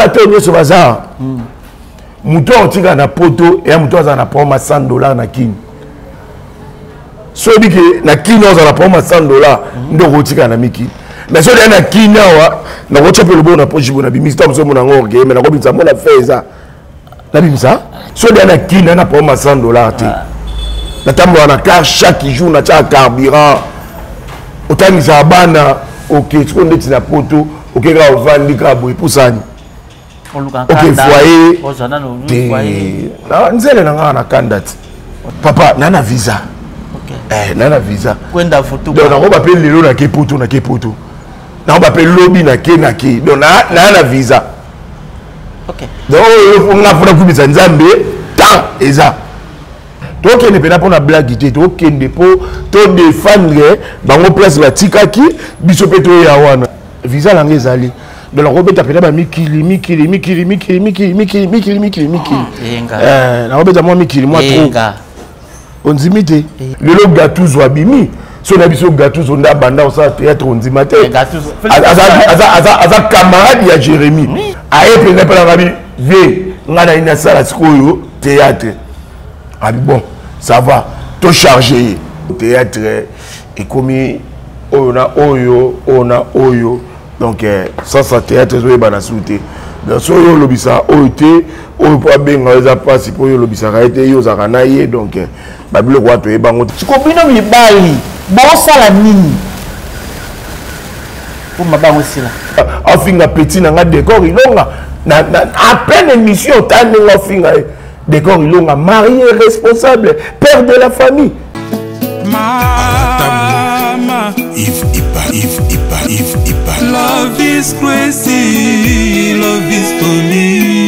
Bato oyo nyonso baza moto akotikala na poto eya moto azala na problème ya 100 $ na Kini. Soki ke na Kini ozala na problème ya 100 $ nde okotikala na mikili. Mais soki ya na Kini awa, nakotya mpe loboko na poche bo nabimisi ta mosu omona yango orgueil, mais nakobimisa mona fe eza nabimisa. Soki ya na Kini na problème ya 100 $ te, natambolaka na car chaque jour, natyaka carburant, otangisaka bana. Ok, sikoyo ndeti na poto, oke kaka ovandi kaka boye, pusani oke foyer te nzele na ngaka na kanda ti papa na na visa, na na visa. Donc nakoba mpe lelo nake poto, nake poto, nakoba mpe lobi nake nake. Donc na na visa. Donc oyo nga mpona kumisa Nzambe, temps eza tokende mpena mpona blague te, tokende mpo todefendre bango place batikaki biso mpe toya wana. Visa nanga ezali, donc nakobeta mpena bamikili, mikili, mikili, mikili, mikili, mikili, mikili, mikili, mikili. Nakobeta mwa mikili mwa trop. Ondimi te, lelo Gatuzo abimi so na biso. Gatuzo nde abanda kosala théâtre, ondima te, aza camarade ya Jérémie. Aye mpenza mpe nanga bi vie ngai nayi nasala sikoyo théâtre. Abi bon, ça va, tocharge ye théâtre ekomi oyo na oyo, oyo na oyo. Donc sasa théâtre ezoyebana su te. Donc so oyo olobisaka oyo te, oyo mpo abenga eza mpasi, mpo oyo olobisaka ye te, ye ozalaka na ye. Donc babiloko wana toyebango te. Siko bino mibali bosala nini mpo mabango esila? Afinga petit na nga Décor Ilonga à peine émission ta ndenge afinga ye. Décor Ilonga, marié, responsable, père de la famille. Mama Yves Ipa, Yves Ipa, Yves Ipa. Love is crazy, love is funny.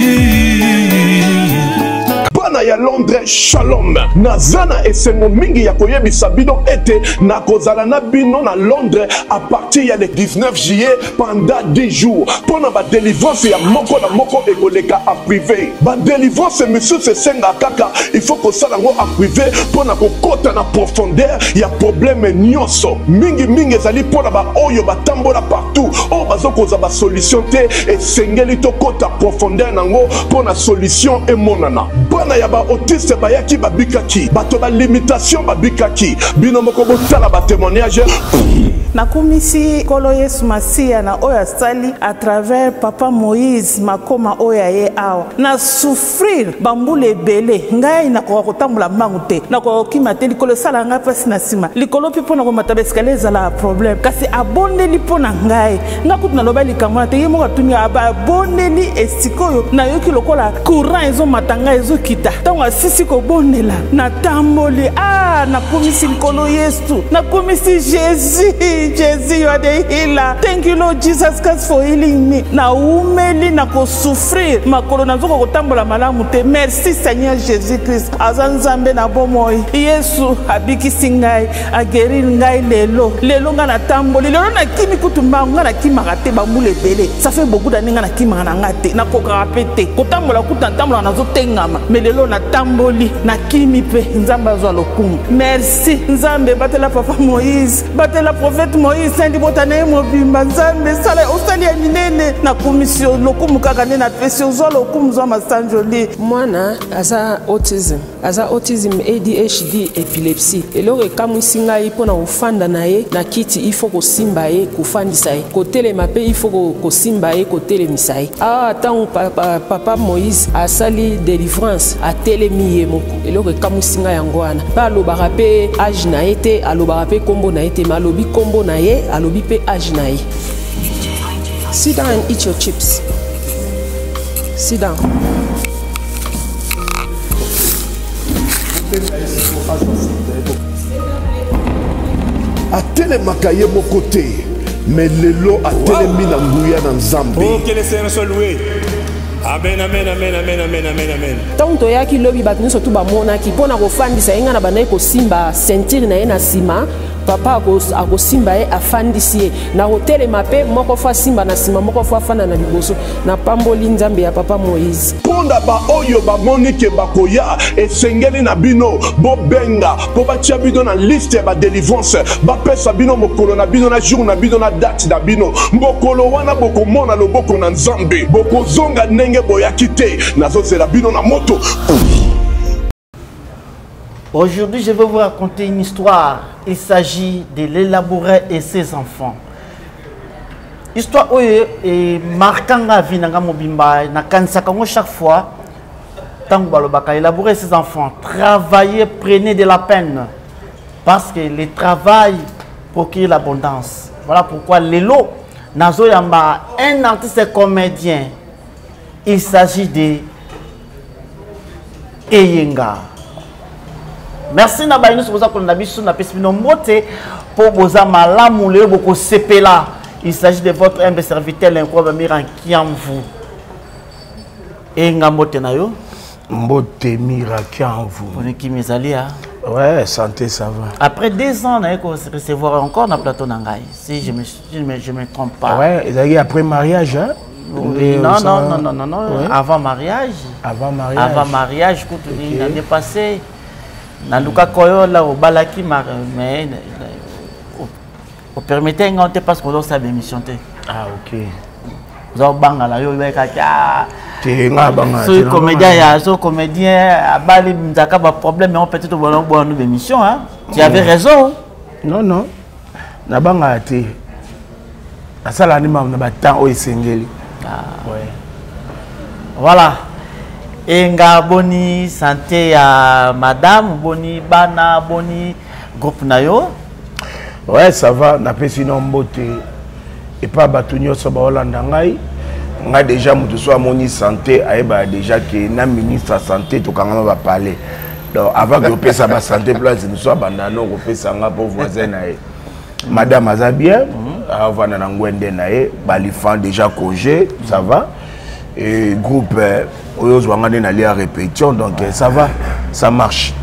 Bana ya Londres, shalom! Naza na esengo mingi ya koyebisa bino ete nakozala na bino na Londres à partir ya le 19 juillet pendant 10 jours mpo na badelivrance ya moko na moko ekoleka en privé. Badelivrance misusu esenga kaka il faut kosala yango en privé mpo na kokɔta na profondeur ya problème nyonso. Mingimingi ezali mpo na baoyo batambola partout, oyo bazokozwa basolution te. Esengeli tokɔta profondeur nango mpo na solution emonana. Bana ya baautiste bayaki, babikaki. Bato balimitation babikaki. Bino moko botala batémoignage. Nakumisi Nkolo Yesu Masiya na oyo asali à travers papa Moïse Makoma oyo aye awa. Na souffrir bambula ebele, ngai nakoka kotambola mbangu te, nakoka kokima te, likolo esala ngai mpasi na nsima, likolo mpe mpo na komata baescalier ezalaka problème. Kasi abondeli mpo na ngai, nga kutu naloba likambo wana te, ye moko atuni, abondeli. Esikoyo nayoki lokola courant ezomata ngai, ezokita. Ntango asisi kobondela, natamboli. Ah, nakumisi Nkolo Yesu, nakumisi Jésus. Jésus, you are the healer. Thank you, Lord Jesus Christ, for healing me. Naumeli na kosouffrir, makolo nazoka kotambola malamu te. Merci Seigneur Jésus Christ, aza Nzambe na bomoi. Yesu abikisi ngai, aguérir ngai. Lelo, lelo ngai natamboli, lelo nakimi kutu mbangu. Ngai nakimaka te bambula ebele, ça fait beaucoup d'années ngai nakimaka na ngai te, nakokaka mpe te kotambola kutu, natambolaka nazotengama. Mais lelo natamboli, nakimi mpe. Nzambe azwa lokumu. Merci Nzambe, batela papa Moïse, batela prophète Moïse na libota na ye mobimba. Nzambe, sala osali ya minene. Nakumisi yo, lokumu kaka nde napesi. Ozwa lokumu, zwa masanjoli. Mwana aza autism, aza autism, ADHD, épilepsie. Eloko ekamwisi ngai, mpo na kofanda na ye na kiti, il faut kosimba ye, kofandisa ye, kotelema mpe il faut kosimba ye, kotelemisa ye. Awa ntango papa Moïse asali délivrance, atelemi ye moko. Eloko ekamwisi ngai yango wana. Mpe alobaka mpe âge na ye te, alobaka mpe nkombo na ye te, mais alobi nkombo na ye, alobi mpe âge na ye. Sit down and eat your chips. Sit down. Atelemaka ye moko te, mais lelo atelemi na nguya na Nzambe. Oh, que le Seigneur soit loué. Amen, amen, amen, amen, amen, amen, amen. Ntango toyaki lobi, bato nyonso tu bamonaki mpo na kofandisa ye, ngai na bandaki kosimba ceinture na ye na nsima. Papa akosimba ye, afandisi ye na kotelema, mpe moko fo asimba na nsima, moko fo afanda na liboso. Napamboli Nzambe ya papa Moïse. Mpo na baoyo bamoni ke bakoya, esengeli na bino bobenga mpo batia bino na liste ya badelivrance, bapesa bino mokolo na bino na jour na bino na date na bino. Mokolo wana bokomona loboko na Nzambe, bokozonga ndenge boyaki te. Nazozela bino na moto. Aujourd'hui, je vais vous raconter une histoire. Il s'agit de l'élaboureur et ses enfants. Histoire oyo e marquanga vie nanga mobimba, nakanisaka yango chaque fois. Tango balobaka élaborer ses enfants, travailler, prenez de la peine, parce que le travail procure l'abondance. Voilà pourquoi lelo nazoyamba un artiste comédien. Il s'agit de Eyenga. Merci na baye nyonso boza kolanda biso, napesi bino mbote mpo boza malamu lelo bokosepela. Il s'agit de votre humble serviteur, l'incroyable Mira Kiamvu. Eyenga, mbote na yo. Mbote Mira Kiamvu. Poni kimi ezali ya? Ouais, santé, ça va. Après 2 ans, naye ko recevoir encore na plateau na ngai, si je me trompe pas. Ouais, ezalaki après mariage, hein? Oui, non, non, non, non, non, non, ouais. Avant mariage. Avant mariage. Avant mariage, kutu okay. L'année passée, nalukaka oyo la obalaki, mais opermettre nga te parce que ozosala émission te. Ah, ok. Oza obangala yo oyebakaki. Te, nga bangala. Soki comédien ya so comédien abali nzaka baproblème yango, peut-être obana obwana bémission, hein. Tu avais raison. Non, non, nabangala te, nasala nde na batemps oyo esengeli. Ah. Ouais. Voilà. Enga, boni santé ya madame? Boni bana? Boni groupe na yo? Ouais, ça va. Napesi no mbote epa bato nyonso baolanda ngai. Ngai déjà, moto so amoni santé, ayebaka déjà ke na ministre ya santé tokangama bapale. Donc avant ke opesa basanté place mosu, abanda no kopesa nga mpo voisin na ye. Madame aza bien, avanda na ngwende na ye, balifan déjà congé, ça va. Et groupe oyo ozwanga nde nalia répétition, donc ça va, ça marche.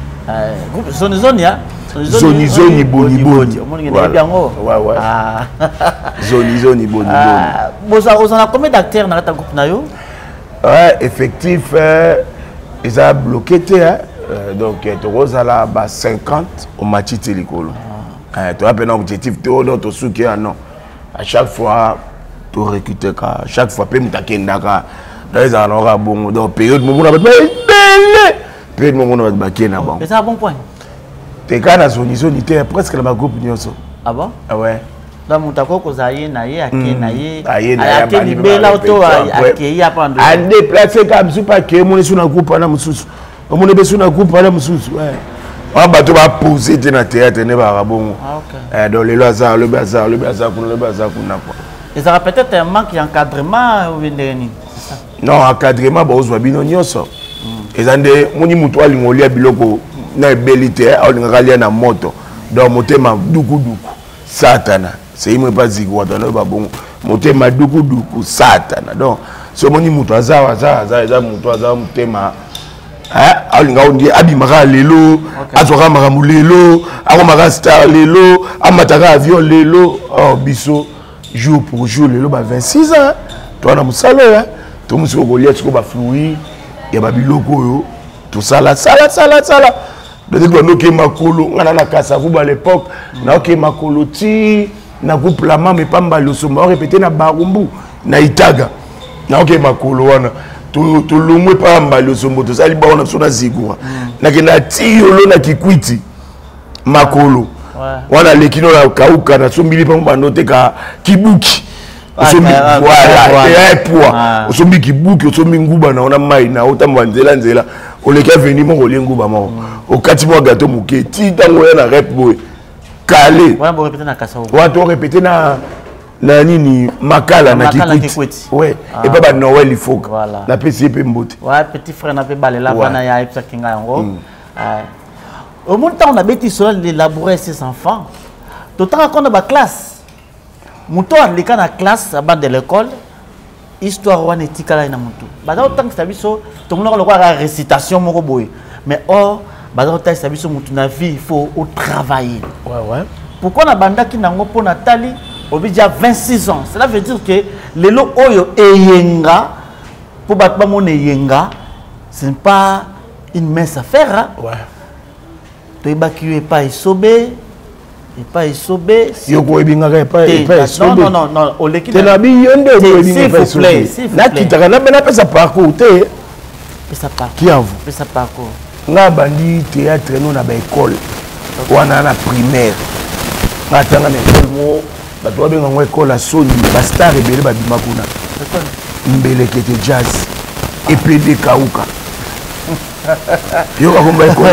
Groupe zoni zoni, hein? Zoni zoni boni boni. Yango. Ouais, zoni zoni boni boni. Boza ozana combien d'acteurs na kati ya groupe na yo? Ouais, effectif eza bloqué te, hein? Donc tokozala ba 50, omati te likolo. Toya mpe na objectif te oyo donc tosuki ya non. À chaque fois torecruteka, chaque fois mpe moto akendaka. Donc ezalaka na kaka bongo. Donc période momona bato baebele, période momona bato bakei na bango. Eza bon point. Te, kaka na zoni zoni te, presque na bagroupe nyonso. Ah bon? Ah ouais. Donc moto akoki kozala ye na ye, ake na ye. Aye na ye. Ake libela to akei apando? Adéplace kaka, mosusu mpe akei, omoni so na groupe wana mosusu, omoni mpe so na groupe wana mosusu. Wana bato bapose te na théâtre nde baka bongo. Donc lelo aza, alobi aza, alobi aza kuna, alobi aza kuna, quoi. Ezalaka peut-être un manque ya encadrement ou ndenge nini? Non, encadrement baozwa bino nyonso. Eza nde moni moto alinga olia biloko na ebeli te, alingaka alia na moto. Donc motema dukuduku satana seimwe epa zikuwata nayo babongo motema dukuduku satana. Donc so omoni moto aza aza aza eza moto aza motema alinga ondi abimaka lelo, azwaka makambo lelo, akomaka star lelo, amataka avion lelo. Or biso jour pour jour, lelo ba 26 ans toa na mosala oyo, tomosi kokolia sikoyo bafruit ya babiloko oyo tosala sala sala sala. Peut-être bandoke makolo nga na na Kasavubu à l'époque, naoke makolo ti na groupe la mame epamba losomba orépété na Barumbu na Itaga. Naoke makolo wana, tolongwe epa mbali osombo, tozali bango na biso na Zigura, nakenda ti yolo na Kikwiti makolo wana, aleki no na kauka, nasombili mpango bando oteka kibuki. Osombi, voilà, epoa osombi kibuki, osombi nguba na ona mai na otambola nzela nzela, oleki aveni moko, olie nguba moko, okati mwa gato moke ti ntango oya na rep boye kale wana torépété na nini, Makala na Kikwiti, ouais, epa ba Noël ifoka, napesi ye mpe mbote. Ouais, petit frère na mpe balela wana ya ayebisaki ngai yango. Omoni, ntango nabeti solo l'élaborer ses enfants, totanga kona baclasse, moto aleka na classe avant de l'école, histoire wana etikala ye na motu. Baza kotangisa biso, tomonaka lokola récitation moko boye, mais or baza kotangisa biso motu na vie, il faut otravailler. Ouais. Pourquoi nabandaki nango? Mpo natali obi dia 26 ans, cela veut dire que lelo oyo eyenga, mpo bato bamona eyenga, ce n'est pas une mince affaire, hein? Ouais. Toyebaki yo epai Esobe, epai Esobe. Yo koyebi ngaka epai epai Esobe? Non, non, non, oleki te na bi yo nde oyebi nga epai Esobe. Nakitaka napesa parcours te. Pesa parcours. Kiavu. Pesa parcours. Nga bandi théâtre no na baekole wana na primaire. Nga atanga na ekole moko bato babenga yango ekole ya soni, bastar ebele babima kuna, Mbelekete Jazz, EPD Kauka. Yoka komba ekole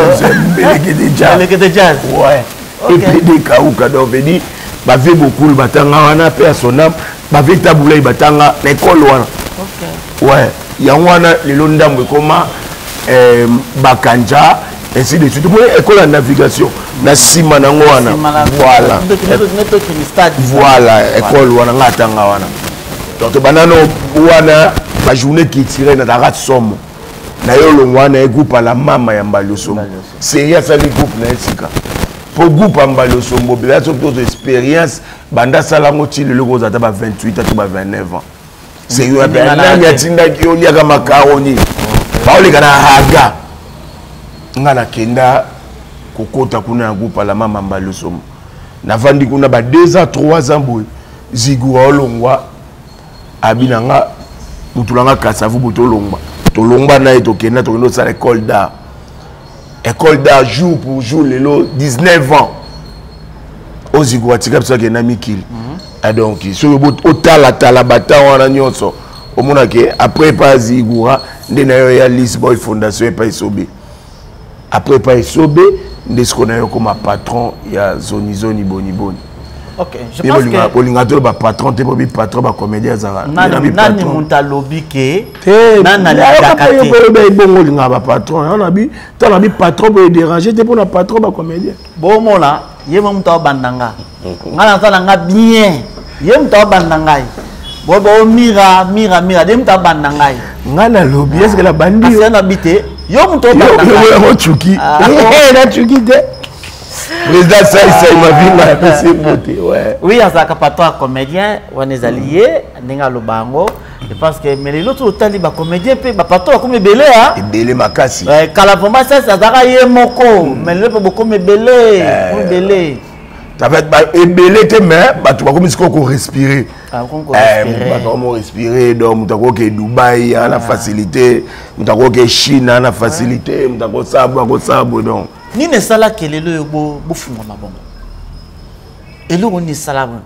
Mbelekete Jazz. Mbelekete Jazz. Ouais. EPD Kauka, donc veut dire bave bokulu batanga wana mpe ya sonam, bave tabulai batanga na ekole wana. Ouais, yango wana lelo ndambo ekoma Bakanja, ainsi de suite. Omoni école ya navigation na nsima nango wana, voilà, voilà école wana nga atanga wana. Donc tobanda no wana bajournée culturelle, nazalaka somo na ye. Olongwa wana ye groupe ala mama ya Mbali Osombo, seri asali groupe na ye sika mpo groupe ya Mbali Osombo bela. Soki tozo expérience banda asala yango ti lelo, kozala ata ba 28 to ba 29 ans. Seri nani atindaki oliaka makaroni baoleka na haga? Nga nakenda kokota kuna na groupe ala mama Mbali Osombo, navandi kuna ba 2 ans, 3 ans boye. Zigura olongwa, abi na nga mutu na nga Kasavubu, tolongwa, tolongwa na ye, tokenda, tokenda osala école d'art. École d'art jour pour jour lelo 19 ans. Ozigura tika biso, akenda mikili. Ah, donc soki otalatala batan wana nyonso, omonake après epai ya Zigura nde na yo ya Lisboy Fondation epai Esobe. Après epai Esobe nde sikoyo na yo okoma patron ya Zonizoni Boniboni. Ok, je pense que bolinga to bapatron te, po bipatron bacomédien azalaka. Nani moto alobi ke nani alingaka te? Ebongo olingaka bapatron yango na bi ntango na bi patron boye déranger te mpona patron bacomédien. Bomona ye mo moto aobanda nga, nga naza na nga bien, ye moto aobanda ngai bo bo mira mira mira de moto abanda ngai. Nga nalobi eske nabandi? Yo nabi te, yo moto obanda ngai. Yango cuki nacuki te. Président Saisai Mavinga apesi mbote. Oui, azalaka patron ya comédien wana, ezali ye ndenge aloba yango. Je pense que mais lelo to otali bacomédien mpe bapatron bakomi ebele. Ebele makasi. Kala vraiment Saisai azalaka ye moko, mais lelo mpe bokomi ebele, ebele. Ebele te, mais bato bakomi sikoyo korespirer, bato bakomi korespirer. Donc moto akoke Dubai ana facilité, moto akoke Chine ana facilité, moto akosala boye, akosala boye, donc Nini esalaki lelo oyo bofungwama bongo? Eloko nini esalama,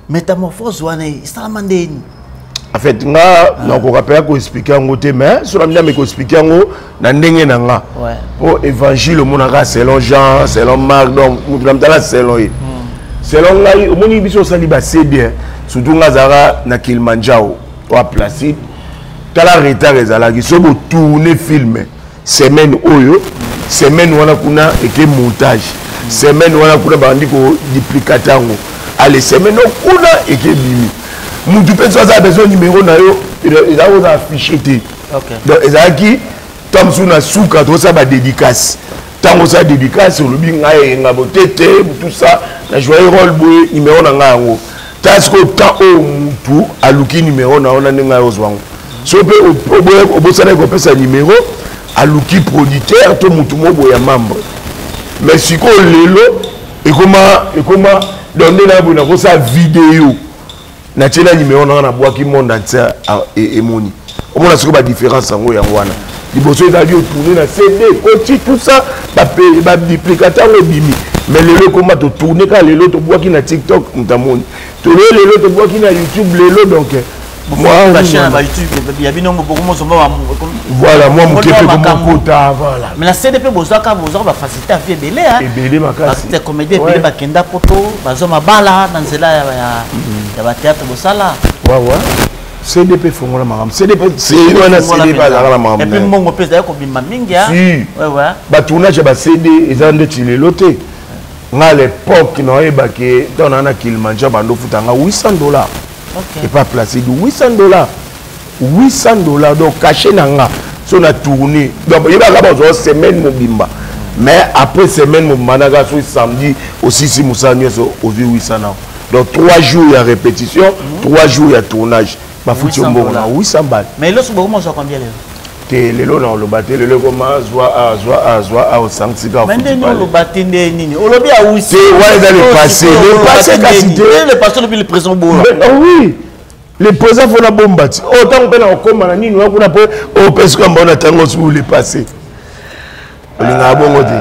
métamorphose wana esalama ndeni? En fait nga nakoka mpenza koexpliquer yango te, mais so na miname koexpliquer yango na ndenge na nga, mpo évangile omonaka selon Jean, selon Marc, donc moto na motala selon ye. Selon ngai, omoni biso osali baCD, surtout nga azalaka na Kilimanjaro oa Placide. Tala retard ezalaki so botourne film semaine oyo, semaine wana kuna eke montage, semaine wana kuna babandi koduplicate yango, ale semaine oyo kuna eke bimi. Mutu mpe so aza besoin numéro na yo, ezalaki kozala affiché te. Donc ezalaki ntango mosusu na suka tokosala badédicace. Ntango osala dédicace, olobi ngai Eyenga Botete, tout ça, na joye role boye, numéro na ngai yango. Ta sikoyo temps oyo mutu aluki numéro na yo na ndenge ayo ozwa yango, soki mpe obosanaki kopesa numéro, aluki producteur to mutu moko boye ya membre. Mais sikoyo lelo ekoma, ekoma donc nde na boye nakosala video, natie na numéro nanga, nabwaki, monde entier emoni. Omona sikoyo badifférence yango, yango wana. Liboso ezalaki otourne na CD, ekoti, tout ça, baduplicateur yango ebimi. Mais lelo ekoma totourne kaka lelo, tobwaki na TikTok, moto amoni tolo, lelo tobwaki na YouTube lelo. Donc voilà, mwa moke mpe komokota, voilà. Mais na CD mpe bozwaka, bozwaka bafacilité ya vie ebele. Ebele makasi. Comédien ebele bakenda poto, bazwa mabala na nzela ya bathéâtre bosala. Wawa, CD mpe efongola makambo. CD wana, CD mpe azalaka na makambo. Et puis mbongo mpe ezali kobima mingi. Si batournage ya baCD eza ndeti lelo te. Nga à l'époque naoyebake ntango naa na Kilimanjaro, bando ofutanga 800 $. Epa Placide, 800 $, 800 $. Donc cachet na nga so na tourné, donc yebaka bazwa semaine mobimba. Mais après semaine mobimba soki samedi osisi mosala nyonso, ozwi 800 nao. Donc 3 jours ya répétition, 3 jours ya tournage, bafuti yo mbongo na 800 balles. Mais lelo bokoma ozwa combien lelo? Te, lelo na oloba te. Lelo ekoma zwa a, zwa a, zwa a, osangisika. Mais ndeni oloba te, nde nini olobi awusi? Te, wana eza le passé, le passé kasi te. Le passé, olobi le présent bola. Oui, le présent fo na bomba ti oyo ntango mpe na kokóma na nini wa kuna mpe opesika mbao na ntango su le passé olingaka bongo te.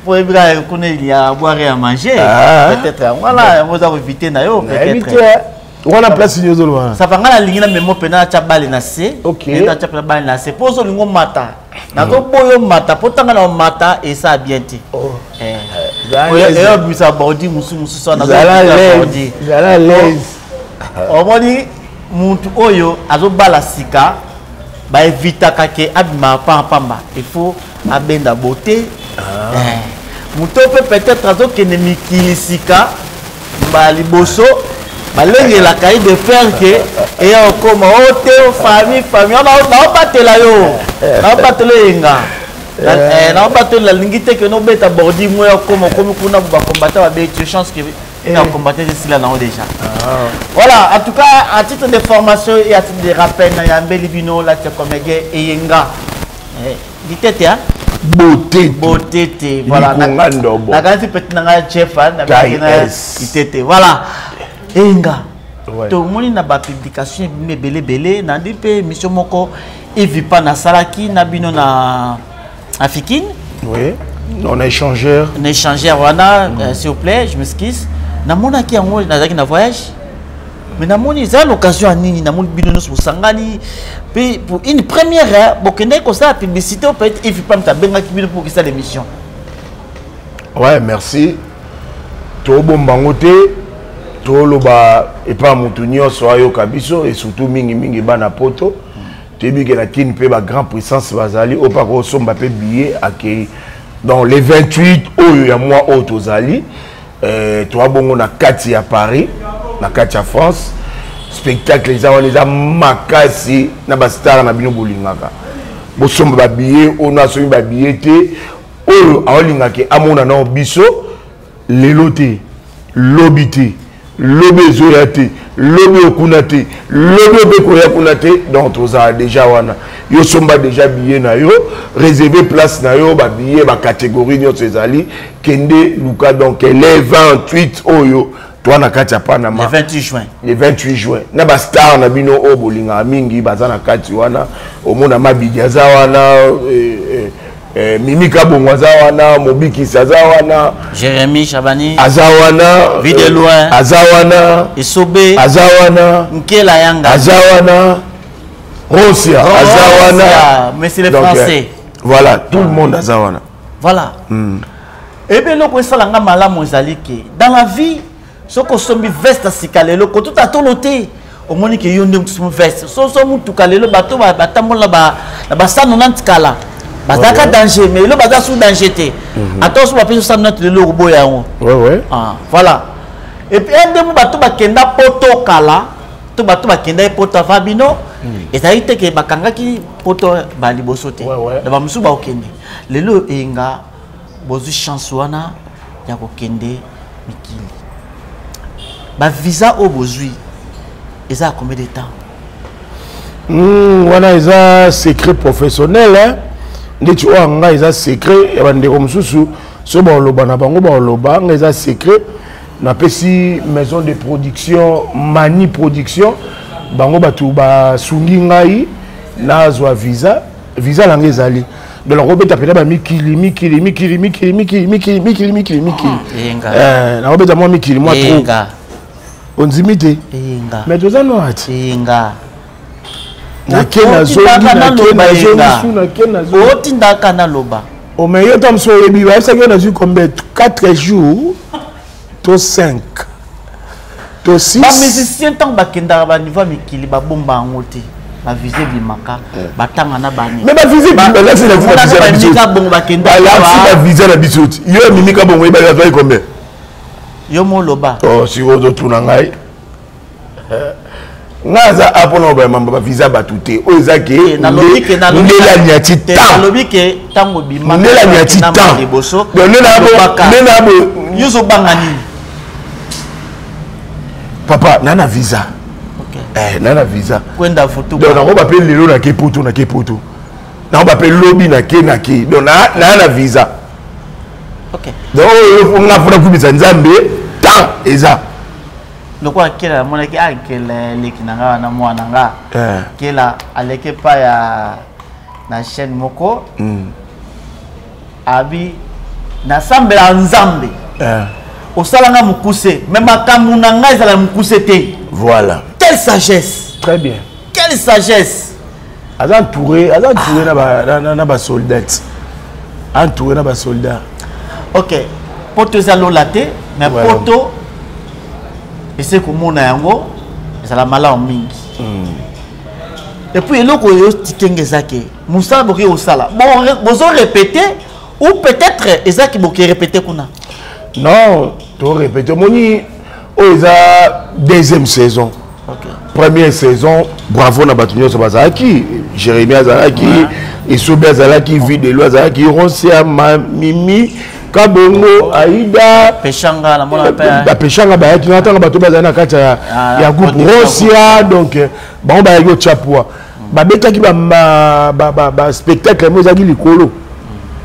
Po yebi kaka kuna il y a à boire et à manger. Peut-être yango wana, yango oza koevite na yo peut-être. Wana place nini ozoloba? Ça va, nga nalingi na memo mpena atya bale na se. Atya mpena bale na se mpo ozolinga omata, nazoboya omata mpo ntanga na omata esa bien te. Eyobimisa bordi mosusu mosusu wana. Zala l'aise. Omoni mutu oyo azobala sika, baevitaka ke abima pamba, il faut abenda beauté. Moto mpe peut-être azokende mikili sika mbala liboso, balengelaka ye de faire ke eya okoma o te famille famille naobatela yo, naobatela oyenga, naobatela, nalingi te ke nobeta bordi mo ya okoma okomi kuna bakombata babeti yo chance ke na combattre esila nango déjà. Voilà, en tout cas, à titre de formation et à titre de rappel, nayambeli bino lati ya comédien Eyenga Litete, hein? Beauté. Beauté te, voilà. Likonga ndobo. Nakanisi petit na ngai chef na Litete. Voilà, Eyenga, tomoni na bapublication ebimi ebele ebele, nandi mpe émission moko evipa nasalaki na bino na Afikine. Oui, on a échangeur. Na échangeur wana. S'il vous plaît, je m'excuse, namonaki yango, nazalaki na voyage, mais namoni eza l'occasion ya nini, namoni bino nyonso bosangani mpe pour une première bokendaki kosala publicité o peut-être evipa moto abengaki bino mpo kokesala émission. Ouais, merci. Tobomba yango te, toloba epai motu nyonso ayoka biso et surtout mingimingi bana Poto. Toyebi ke na Kini mpe bagrand puissance bazali oyo mpe akosomba mpe billet akei. Donc le 28 oyo ya mois oyo tozali, toa bongo na kati ya Paris, na kati ya France. Spectacle eza wana, eza makasi na bastar na bino bolingaka. Bosomba babillet oyo asombi babillet te, oyo aolingaki amona nao biso lelo te, lobi te, lobi ezoya te, lobi okuna te, lobi obe koya kuna te. Donc tozala déjà wana. Yo somba déjà billet na yo, réserve place na yo. Babillet bacatégorie nyonso ezali, kende luka. Donc le 28 oyo toa na kati ya Panama. Le 28 juin. Le 28 juin, na bastar na bino oyo bolingaka mingi baza na kati wana. Omona Mabidi aza wana, Mimi Kabongo aza wana, Mobikisi aza wana. Jérémy Chabani aza wana. Vie de loin. Aza wana. Esobe. Aza wana. Nkela Yanga. Aza wana. Rosia aza wana. Mais c'est le français. Voilà, tout le monde aza wana. Voilà. Ebe eloko esalanga malamu ezali ke dans la vie, soki osombi veste ya sika lelo, kotuta tolo te, omoni ke yo nde mosusu veste soso mutuka lelo. Bato batambola na basano na ntikala bazalaka danger, mais lelo baza sous danger te. Ata oso bapesi osano nati lelo, okoboya yango. Voilà. Et puis ndemo bato bakenda Poto kala to bato bakenda ye Poto ava bino, ezalaki te ke bakangaki Poto baliboso te na bamosusu bakokende lelo. Eyenga, bozwi chance wana ya kokende mikili, bavisa oyo bozwi eza ya combien de temps? Wana eza secret professionnel, hein? Ndeti oyo nga eza secret ya bandeko mosusu, so baoloba na bango baoloba, nga eza secret. Napesi maison de production Mani Production, bango bato basungi ngai nazwa visa. Visa na ngai ezali, donc nakobeta mpena bamikili, mikili, mikili, mikili, mikili, mikili, mikili, mikili, mikili. Nakobeta mwa mikili mwa trop, ondimi te, mais toza noa ti. Nake nazongi, nake nazongi su, nake nazongi. Otindaka naloba. Ome yo ta mosu oyebi bayebisaki yo nazwi combien? 4 jours to 5 to 6. Bamusicien ntango bakendaka baniveau ya mikili, babomba yango te. Bavisa ebimaka, batanga na bani. Mais bavisa ebimaka bongo, bakendalakisi bavisa na biso ti yo emimika bongo, oyebaki azwaki combien? Yo moloba. Oh, sikoyo ozotuna ngai. Nga aza a mpona obaya mambo bavisa bato te. Oyo eza ke ndela niati nalobi ke ntango bimandela niati temps liboso nde na bo yo ozobanga nini? Papa, na na visa, na na visa. Kwenda futu. Donc nakoba mpe lelo nake poto, nake poto, nakoba mpe lobi nake, nake. Donc na na visa. Donc oyo nga mpona kumisa Nzambe, temps eza. Lokola Kela, namonaki akela eleki na nga wana, mwana nga Kela aleki epai ya na chaîne moko, abi nasambela Nzambe osalanga mokuse, me makambo na ngai ezala mokuse te. Voilà. Quelle sagesse! Très bien. Quelle sagesse! Aza entouré, aza entouré na basoldat, entouré na basoldat. Ok, poto eza lola te, mais poto ese komona yango ezala malamu mingi. Et puis eloko oyo tikenge eza ke mosala bokoki kosala, bozo répéter ou peut-être ezaki boke répéter kuna? Non, to répéter. Omoni, oyo eza deuxième saison. Première saison, bravo na bato nyonso bazalaki: Jérémi azalaki, Esobi azalaki, Videlo azalaki, Rosia, Mimi Kabongo, Aida. Peshanga namona mpe. Bapeshanga bayaki na ntango bato bazali na kati ya groupe Rosia. Donc bango bayaki otya poids, babetaki baspectacle yango ezalaki likolo.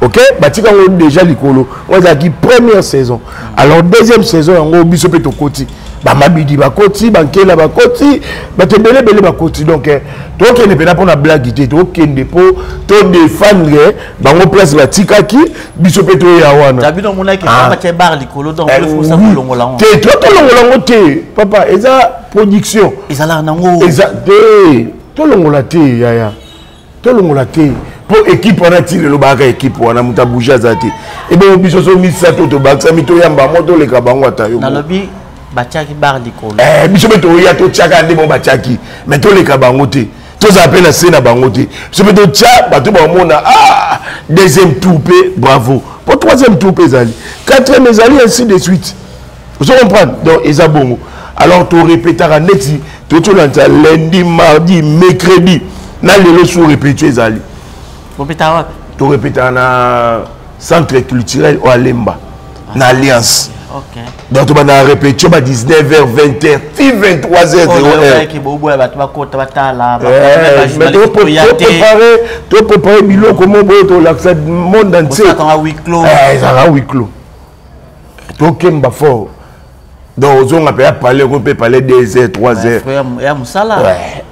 Ok, batika yango déjà likolo. Oyo ezalaki première saison. Alors deuxième saison yango, biso mpe tokoti, bamabidi bakoti, bankela bakoti, bato ebele ebele bakoti. Donc tokende mpena mpona blague te, tokende mpo todefendre bango place batikaki biso mpe toya wana. Bino omonaki batia bar likolo, donc kolongola yango te, to tolongola yango te papa, eza production. Ezalaka nango. Eza te, tolongola te yaya, tolongola te, mpo équipe wana ti lelo bayaka équipe wana, moto abouge aza te. Ebongo biso so misato tobakisami, toyamba mo, toleka bango ata yo. Nalobi batiaki bar likolo. Biso mpe toya, totiaka nde bango batiaki, mais toleka bango te, tozala mpe na se na bango te. Biso mpe totya, bato bamona. Ah, deuxième tour mpe bravo, po troisième tour mpe ezali, quatrième ezali, ainsi de suite, ozo comprendre? Donc eza bongo. Alors torépétaka neti totolandisa lundi, mardi, mercredi na lelo sous répétition ezali. Bopetaka wapi? Torépétaka na centre culturel oyo Alemba na Alliance. Donc tobanda répétition ba 19h, 20h ti 23h 0h. Boboya bato bakota batala. Mais toprépare biloko mo boye, tolakisa monde entier. Ezalaka huis clos, tokemba fort. Donc ozonga mpe ya palais ko mpe palais 2 heures, 3 heures. Ya mosala.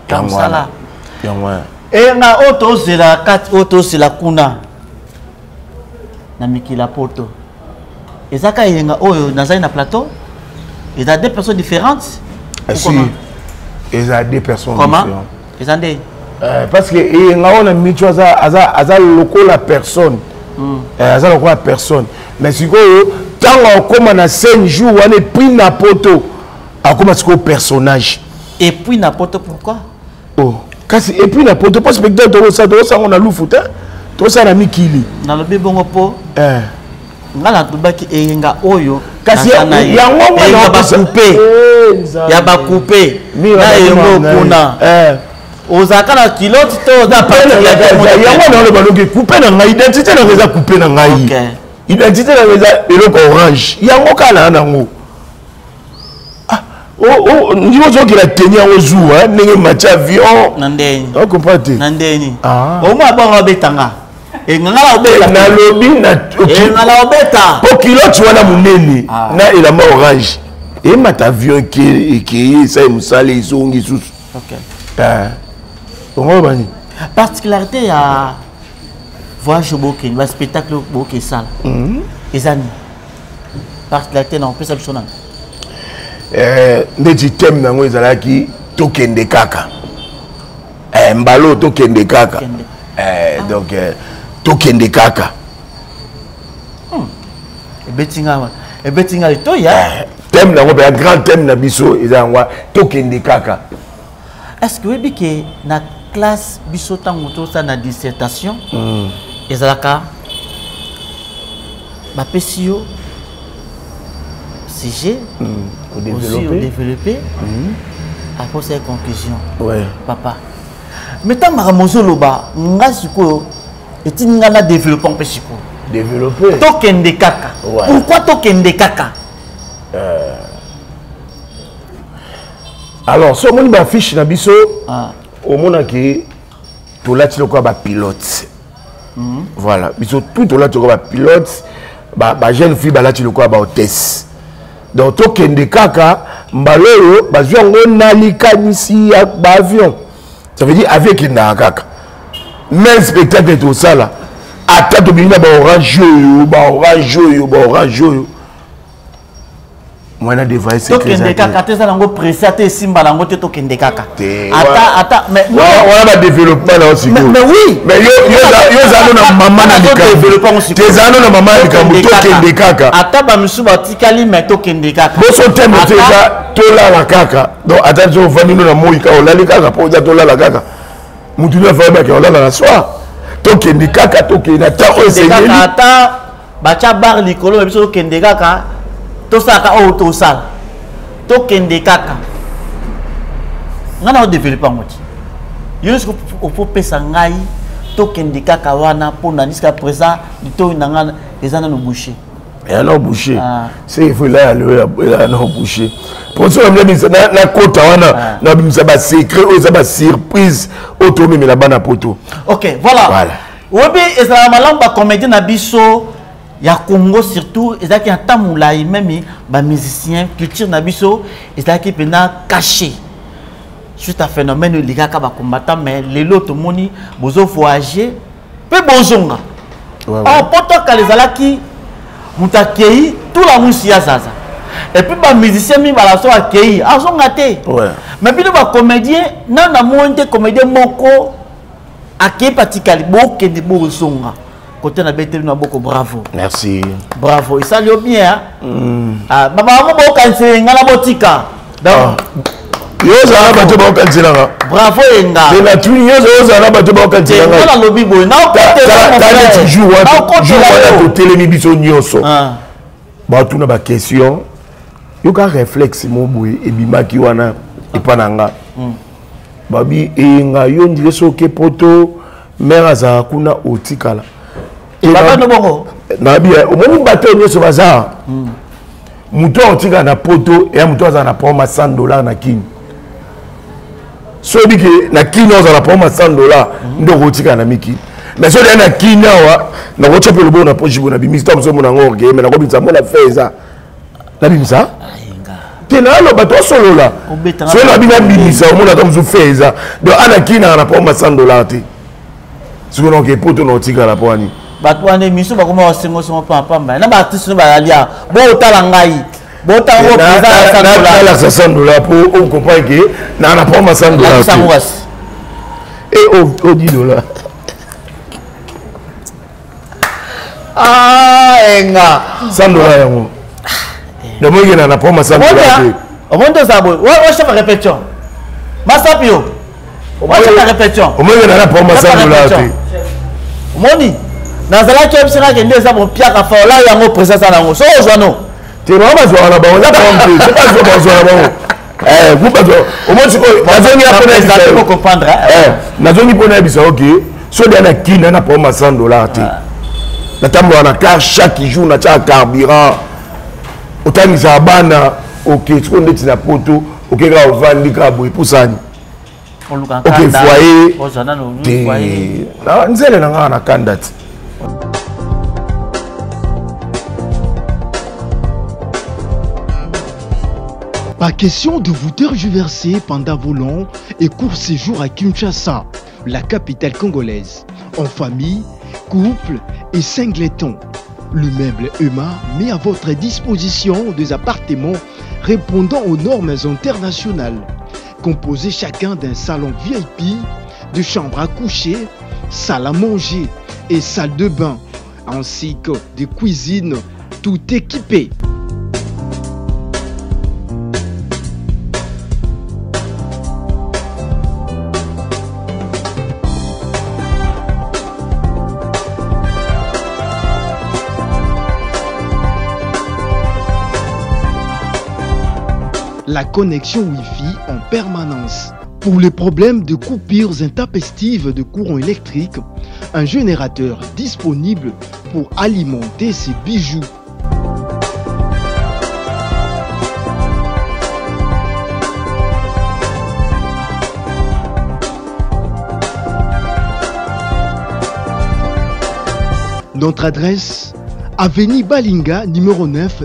Ya mosala. Yango wana. Eyenga oyo tozela kati, oyo tozela kuna na mikili ya poto, eza ka eyenga oyo nazali na plateau, eza deux personnes différentes? Si, eza deux personnes. Comment eza nde? Parce que eyenga oyo na micho aza, aza, aza lokola personne, aza lokola personne, mais sikoyo ntango akóma na 5 jours wana, et puis na poto akóma sikoyo personnage. Et puis na poto, pourquoi? Oh. Kasi et puis na poto mpo spectacle tokosala, tokosango na lufu te, tosala na mikili. Nalobi bongo mpo nga nalobaki eyenga oyo. Kasi yango nga bakupe ya bakupe na eyengo kuna, ozalaka na kilote to oza? Yango naloba noki coupe na ngai, identité na ngai eza coupe na ngai, identité na ngai eza eloko orange, yango kaka na nango ndimo ozokela teni yango zuwa ndenge match avion. Na ndeni. Ocomprendre te? Na ndeni omwa bongo obetanga enganga na obeta. Nalobi na enga na obeta. Po kilote wana monene na elamba orange emata avion, ekeye, esali mosala, ezongi susu. Ongo bani. Particularité ya voyage bokende, baspectacle boke esala, eza nini particularité na opesa biso nani? Ndeti thème nango ezalaki tokende kaka, mbalo tokende kaka. Donc tokende kaka. Ebeti nga, ebeti nga litoya. Thème nango mpe ya grand thème na biso eza yango, tokende kaka. Est ce que oyebi ke na classe biso, ntango tosala na dissertation, ezalaka bapesi yo sujet, odéveloppe. Aposa ye conclusion. Ouais. Papa. Mais ntango makambo ozoloba nga sikoyo etindi nga na développement mpe sikoyo. Développer. Tokende kaka. Ouais. Pourquoi tokende kaka? Alors so omoni bafiche na biso, Ah. omonaki tolati lokola bapilote. Voilà, biso tout tolati lokola bapilote, bajeune fille balati lokola bahôtesse. Donc tokende kaka, mbala oyo bazwi yango na likanisi ya baavion. Ça veut dire avion ekendaka kaka. Même spectacle tosala, ata tobimi na baorange oyo, baorange oyo, baorange oyo, mwana devoye. Tokende kaka te, eza nango presse ata esimba nango te, tokende kaka. Te, Ata ata mais non. Wana badéveloppement na yo sikoyo. Mais oui. Mais yo oza no na mama na likambo te, eza no na mama ya likambo, tokende kaka. Ata bamisu batikali, mais tokende kaka. Boso teme te, eza tolala kaka. Donc ata so ovandi no na moi kaka, olali kaka mpo oza tolala kaka, mutu nio afayebaki olala na soir. Tokende kaka, tokende ata oyo Tokende kaka. Esengeli. Ata batya bar likolo na biso, tokende kaka, tosalaka oyo tosala, tokende kaka. Ngai na odéveloppe yango ti yo nyonso ofopesa ngai. Tokende kaka wana mpona jusqu'à présent litoi na ngai eza nano bouché. Eya na bouché. Ah. Se il faut elaya lelo, elaya na bouché mpo so nabimisa na kota wana, nabimisa basecret oyo eza basurprise oyo tomemela bana poto. Ok, voilà. Voilà. Oyebi, ezalaka malamu bacomédien na biso ya Congo, surtout ezalaki na ntan molai, même bamusicien, culture na biso ezalaki mpena caché suite à phénomène oyo elekaka bacombattant. Mais lelo tomoni bozo voyage mpe bozonga. Or poto kala ezalaki moto akei tula mwisi ya zaza, et puis bamusicien mibala so akei azonga te. Mais bino bacomédien, nano namoni te comédien moko akei patikali. Bokende, bozonga kote na beteli na boko, bravo. Merci. Bravo, esali yo bien, hein? Ah, bango bokanisi nga na botika donc. Yo ozala bato baokanzelanga. Bravo yenga. Te na tuni, yo ozala bato Te, baokanzelanga. nga nalobi boye. Neti jour wana, jour wana totelemi biso nyonso, batuna baquestion, yoka réflexe mo boye ebimaki wana epa na nga. Babi eyenga yo ndire soki poto mare azalaka kuna otikala. Babano bongo. Nabi omoni bato oyo nyonso baza, moto oyo otikala na poto eya moto azala na problème ya 100 dollar na kini. So oyebi ke na kini ozala na problème ya 100 dollar, nde okotikala na mikili. Mais so odeya na kini awa, nakotya mpe loboko na poche boye, nabimisi ta moso omona yango orgueil, mais nakobimisa mona fe eza nabimisa te, naloba tosolola. Obetanga. So nabi nabimisa, omona ata mosu fe eza. Donc ana kini naka na problème ya 100 dollar te, sikoyo naoke poto na otikala mpo wani. Bato wana émission bakoma basengosengo pambapamba na baartiste no bazali awa, botala ngai, botala ngo président ya 100 dollar. Nalakisa 100 dollar mpo ocomprendre ke naa na problème ya 100 dollar. Lakisa yango kasi. E o 10 dollar. Ah, enga. 100 dollar yango namoki na problème ya 100 dollar te. Omoni tozala boye, wa chef ya répétition masapi yo, wa chef ya répétition. Omoki na problème ya 100 dollar te. Omoni nazalaki oyebisaka ke nde eza mopiaka fa ola yango président aza nango so ozwa no. Te, bango bazwaka na bango, eza problème te. So bazwa, bazwa na bango. Groupe bazwa. Omoni sikoyo nazongi ya mpona yebisa yo. Comprendre. Nazongi mpona yebisa yo ke so deya na kini na problème ya 100 dollar te, natambolaka na car chaque jour, natiaka carburant, otangisaka bana. Ok, sikoyo ndeti na poto, oke kaka ovandi kaka boye, pusani oke foyer te nzele na ngaka na kanda te. Pas question de vous tergiverser pendant vos longs et courts séjours à Kinshasa, la capitale congolaise. En famille, couple et singleton. L'immeuble Emma met à votre disposition des appartements répondant aux normes internationales, composés chacun d'un salon VIP, de chambres à coucher, salle à manger et salle de bain, ainsi que des cuisines tout équipées. la connexion Wi-Fi en permanence. Pour les problèmes de coupures intempestives de courant électrique, un générateur disponible pour alimenter ses bijoux. Notre adresse, Avenue Balinga, numéro 9,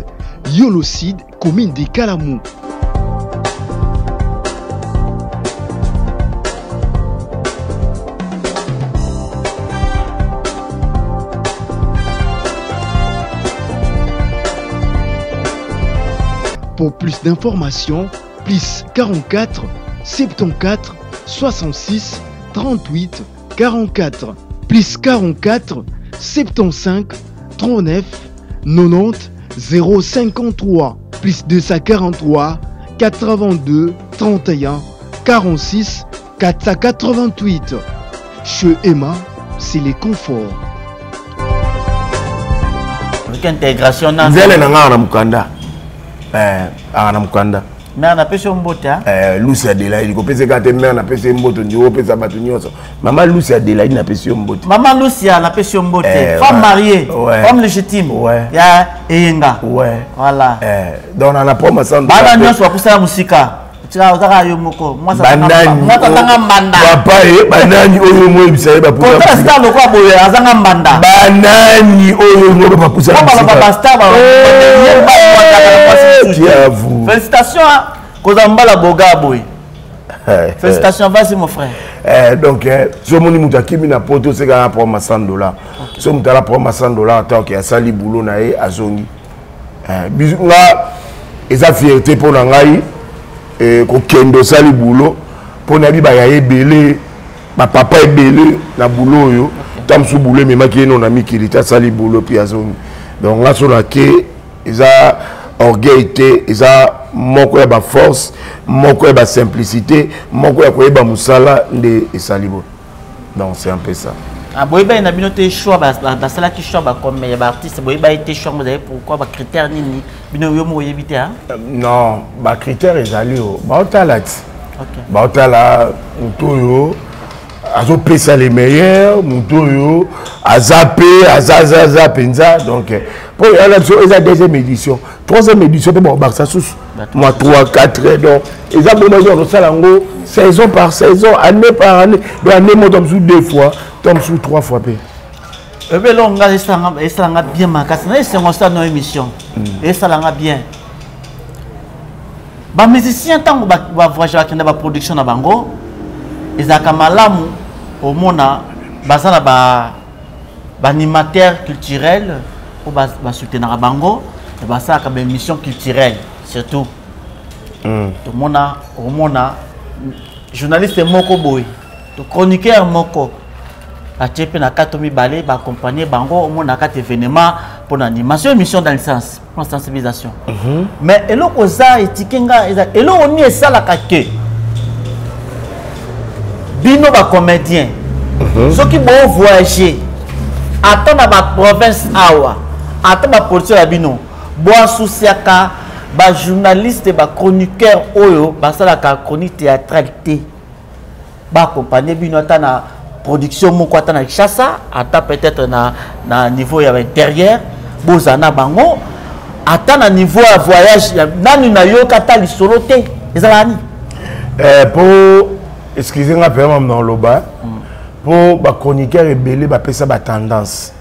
Yolocide, commune de Kalamou. Pour plus d'informations, plus 44 74 66 38 44 plus 44 75 39 90 053 plus 243 82 31 46 488. Chez Emma, c'est les conforts. intégration na nzele na nga na mukanda eh aka na mukanda mare napesi yo mbote eh, lusi adelaide kopesa kaka te mare napesi ye mboto ndi opesa bato nyonso mama lusi adelaide napesi yo mbote mama lusia napesi yo mbote eh, femme ouais. mariée ouais. femme légitime ouais. ya eyenga ouais. voilà eh, donc na napoma bana nyonso bakusala mosika tika ozaka yo moko mwasi azanga mbanda papa ye banani oyo moyebisa ye bakotala star lokola boye azanga mbanda banani oyo ngo bapusa baloba bastar félicitation kozala mbala boga boye félicitation vas-y mon frère eh, donc eh, so omoni moto akimi na poto osekaka problème ya 100 dollar so moto ala problème ya 100 dollar ata asali boulot na ye azongi Eh, biso nga eza fierté mpo na ngai eh, kokende osali boulot mpo nayebi bayaya ebele bapapa ebele na boulot oyo ta mosusu boulot ememaki ye no na mikili te asali boulot mpe azongi donc nga so nake eza orgueil te eza moko ya baforce moko ya basimplicité moko ya koyeba mosala nde esali boye donc c'est un peu ça ah, boyebani na bino te choix basalaki choix bakome ya baartiste boyebani te choix yango ezali pourquoi bacritère nini bino yo moko oyebi te non bacritère ezali o baotala ti baotala moto oyo azopesa le meilleur moto oyo aza mpe azazaza mpenza donc mpo yana biso eza deuxième édition troisième édition mpe bakobakisa susu mwa 3 4 donc eza bongo eza kosala yango saison par saison année par année donc année moko to mosusu deux fois to mosusu trois fois mpe oyebi eloko nga esalanga bien makasi na esengo osala no émission hmm. esalanga bien bamusicien ntango bavoyage bakenda baproduction na bango ezalaka malamu omona baza na ba baanimateur culturel oyo basoutenaka bango basalaka baémission culturelle surtout mm. tomona omona journaliste moko boye to chroniqueur moko batie mpe na kati mibale baaccompagne bango omona kati événement mpo na animation émission dans le sens mpo na sensibilisation mm -hmm. mais eloko eza etike nga eza eloko nini esalaka ke bino bacomédien mm -hmm. soki bovoyage ata na baprovince awa ata bapolitike na bino boasusiaka bajournaliste bachroniqueur oyo basalaka chronique théâtrale te baaccompagne bino ata na production moko ata na kinshasa ata peut-être na, na niveau ya intérieur bozala na bango ata na niveau ya voyage ya nani nayoka ata lisolo te ezalaka nini eh, po excuse nga mpe mama na oloba mpo bachroniqueur ebele bapesa batendance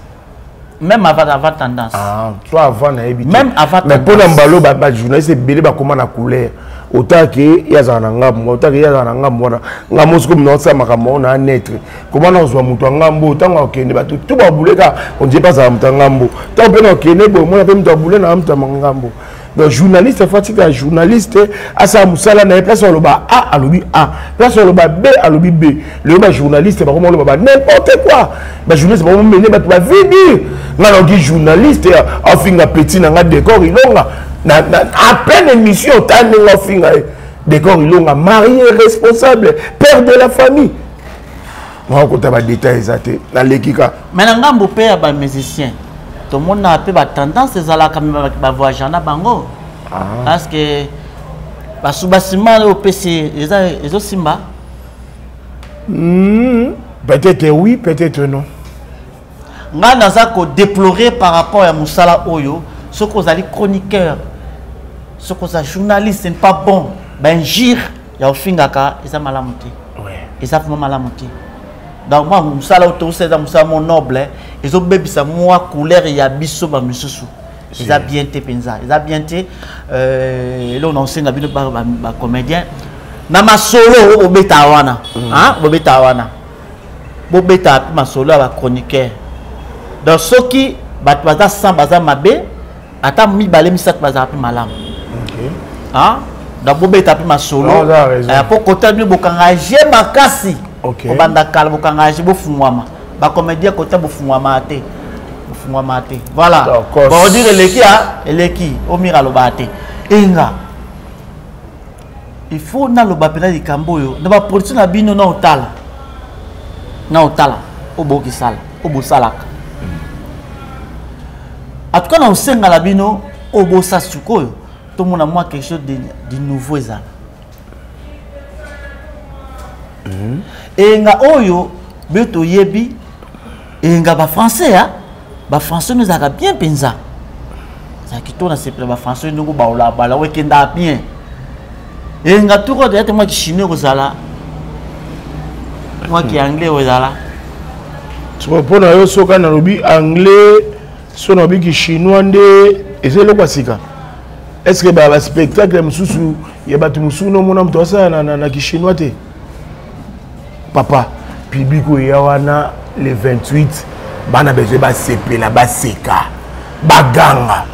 même avant avant tendance ah, toi avant nayebi même avant mais mpo na mbalo bajournaliste ebele bakoma na couleur autant ke ye azala na ngambo autant ke ye azala na ngambo wana ngambo sikoyo naosala makambo yango na netre koma nazwa moto ya ngambo ntango akende bato to babule kaka ondie mpe azala moto ya ngambo ntango mpe nakende boye omona mpe moto abule na moto ya ngambo donc journaliste fo atika journaliste asala mosala na ye place aloba a alobi a place aloba b alobi b lelo bajournaliste bakoma oloba ba n'importe quoi bajournaliste bakoma mene bato bavie dure nga naoki journaliste afinga petit na nga décor ilonga à peine émission ta ndenge afinga ye décor ilonga marié responsable père de la famille nakokota badetail eza te naleki ka mais na ngambo mpe ya bamusicien tomonaka mpe batendance ezalaka bavoyageur na bango ah. parce que Basubasima oyo opesi eza ezosimba? Peut-être oui, peut-être non. Ngai naza kodéplorer par rapport ya mosala oyo. Soki ozali chroniqueur, soki oza journaliste, ce n'est pas bon. Bainjure ya ofingaka eza malamu te. Eza vraiment malamu te. Donc mwa mosala oyo tosala eza mosala mo noble, ezobebisa mwa couleur ya biso bamisusu. Eza bien te mpenza, eza bien te. Eloko na osenga bino bacomédien na masolo oyo bobeta wana, bobeta wana, bobeta mpe masolo ya bachroniqueur. Donc soki bato baza 100 baza mabe, ata mibale misato bazala mpe malamu. Donc bobeta mpe masolo po kota bino bokanga je makasi. Kobanda kala bokanga je, bofungwama bacomédien kota bofungwama te, bofungwama te. Voilà, bordure eleki, a eleki omira alobaka te. Enga il faut naloba mpena likambo oyo na baproduction na bino, na otala na otala oyo bokisala, oyo bosalaka. En tout cas na osenga na bino oyo bosa sikoyo, tomona mwa quelque chose de nouveau ezala. Eyenga oyo be toyebi, eyenga bafrançais, a bafrançais no ezalaka bien mpenza, ezalaka kitoko. Na sepela bafrançais ndenge baola bala oyo ekendaka bien. Eyenga toko toya te, mwa kichinois kozala, mwa kianglais kozala. Sikoyo mpo na yo, soki nalobi anglais, so nalobi kichinois, nde eza eloko ya sika? Est ce que baspectacle mosusu ya bato mosusu nomona moto asala na kichinois te? Papa, public oyo eya wana le 28, bana besoin basepela, baseka, baganga,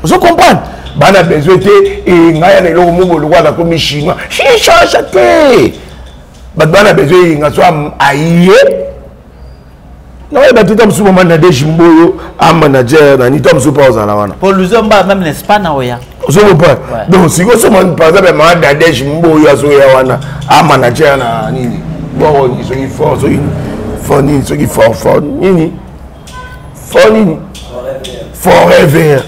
ozo comprendre? Bana besoin te ngai ya na eloko moko lokola nakomi chinois chichange te. Bato bana besoin eyenga so aye naoyeba te. Ta mosusu mama Nadege Mboyo a manager nani, ta mosusu mpa ozala wana. Po luzomba même n'est-ce pas na oya. Ozo comprendre? Donc sikoyo so par exemple mama Nadege Mboyo azoya wana, a manager na nini, bon, soki fort, soki fort nini, soki fort fort nini, fort nini, forever,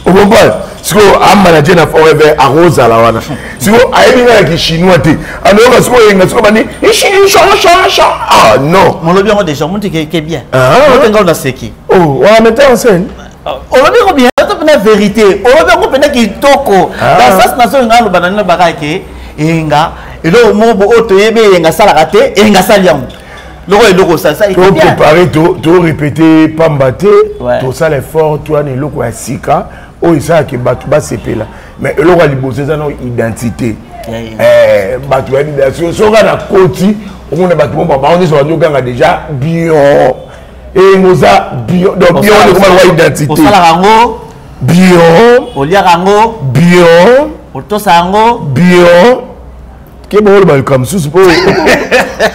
ocomprendre? Sikoyo amanager na forever akozala wana. Sikoyo ayebi ngai na kichinois te, anoyoka sikoyo oyenga sikoyo bani. Ah non. Molobi yango déjà omonti ke bien otenga na seki. Oh, wana metteur en scène. Olobi yango bien, oto mpena vérité, olobi yango mpena kitoko. Dans sens nazolinga aloba na nino baka ke eyenga eloko moko bo oyo toyebi eyenga asalaka te, eyenga asali yango loko eloko osalisa. Toprépare, torépéte pamba te, tosala effort, toya na eloko ya sika oyo esalaka bato basepela. Mais eloko ya liboso eza na identité. Bato bayebi soki na koti, omona bato mo bango nyonso bazoganga déjà bio, eyenga oza bio. Donc bio wana ekoma lokwa identité. Osalaka yango. Bio. Oliaka yango. Bio. Otosa yango. Bio ke boloba likambo mosusu mpo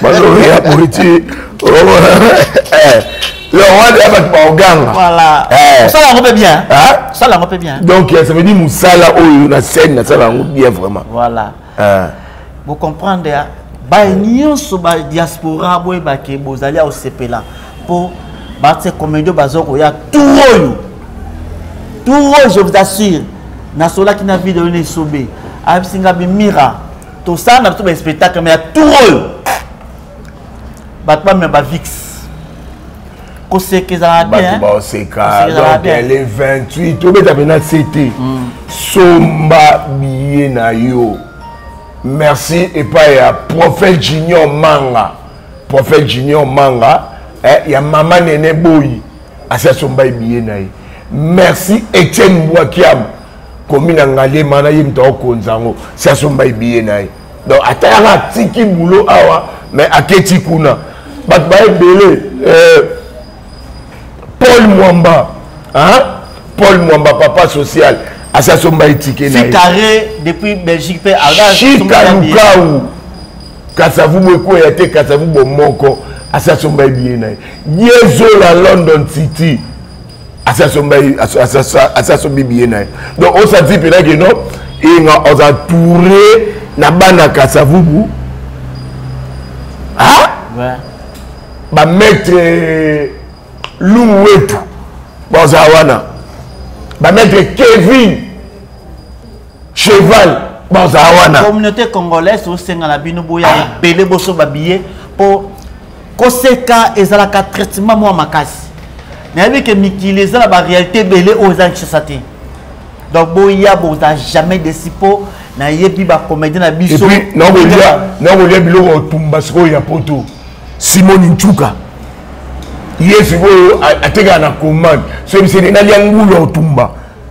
baloya boye ti wana ya bato baoganga. Osala yango mpe bien, osala yango mpe bien. Donc ça veut dire mosala oyo na scène nasala yango bien vraiment. Voilà, bocomprendre baye nyonso badiaspora, boyebake bozali ya kosepela mpo batie comédie baza koya tour oyo. Tour oyo, je vous assure, nasolaki na video na esobe, ayebisi nga bimira tosala na biso baspectacle, mais ya tour oyo bato bamema bavix, koseka ezalaka bien. Bato baoseka. Donc le 28 tobeta mpena ct, somba billet na yo. Merci epai ya prophète Junior Manga, prophète Junior Manga ya mama Nene Boyi, asi asomba ye billet na ye. Merci Etienne Mbwakiam, komi na Ngaliema na ye, moto akokonza yango, si asomba ye billet na ye. Donc ata yanga atiki boulot awa, mais aketi kuna bato baye ebele. Paul Mwamba, hein? Paul Mwamba, papa social, asi asomba ye tike na ye. Carré depuis Belgique mpe. Chika Lukau, Kasavubu ekweya te, Kasavubu moko, asi asomba ye billet na ye. Yezola London City, asi asombi billet na ye. Donc osati mpena ke non, enga oza touré na bana Kasavubu, bamaître Luwetu baza wana, bamaître Kevin Cheval. Bazala wana. Communauté congolaise osenga na bino boya ebele boso babillet mpo koseka ezalaka traitement mwa makasi. Nayebi ke mikili eza na baréalité ebele oyo eza Kinshasa te. Donc boya, boza jamais déçus mpo nayebi bacomédien na biso. Et puis nakolia biloko otumba sikoyo ya poto. Simoni Nchuka ye sikoyo atekaka na commande, so ebiseni nalia ngulu ya otumba.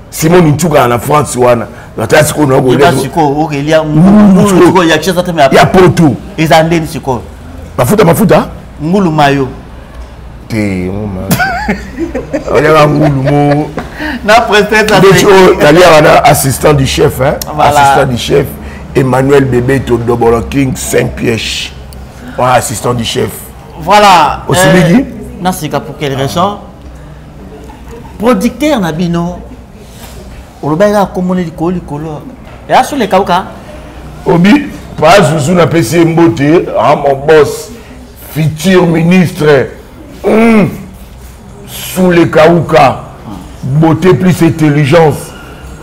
Simoni Nchuka na France wana ata sikoyo nakolia sikoyo okelia ngulu sikoyo ya Kinshasa te ya poto. Eza ndeni sikoyo? Mafuta mafuta. Ngulu mayo. Te, oliaka ngulu mo na princesse. Ndeti oyo naliaka na assistant du chef, hein? Voilà. Assistant du chef Emmanuel Bebeto Dobolo King 5 pièces, ouais, assistant du chef. Voilà. Osiliki. Nasika pour quelle raison producteur na bino olobaki kaka komona likolo likolo eya so lekauka? Obi pa Zuzu, napesi ye mbote. Ah, mon boss, futur ministre, Sous le kauka, beauté plus intelligence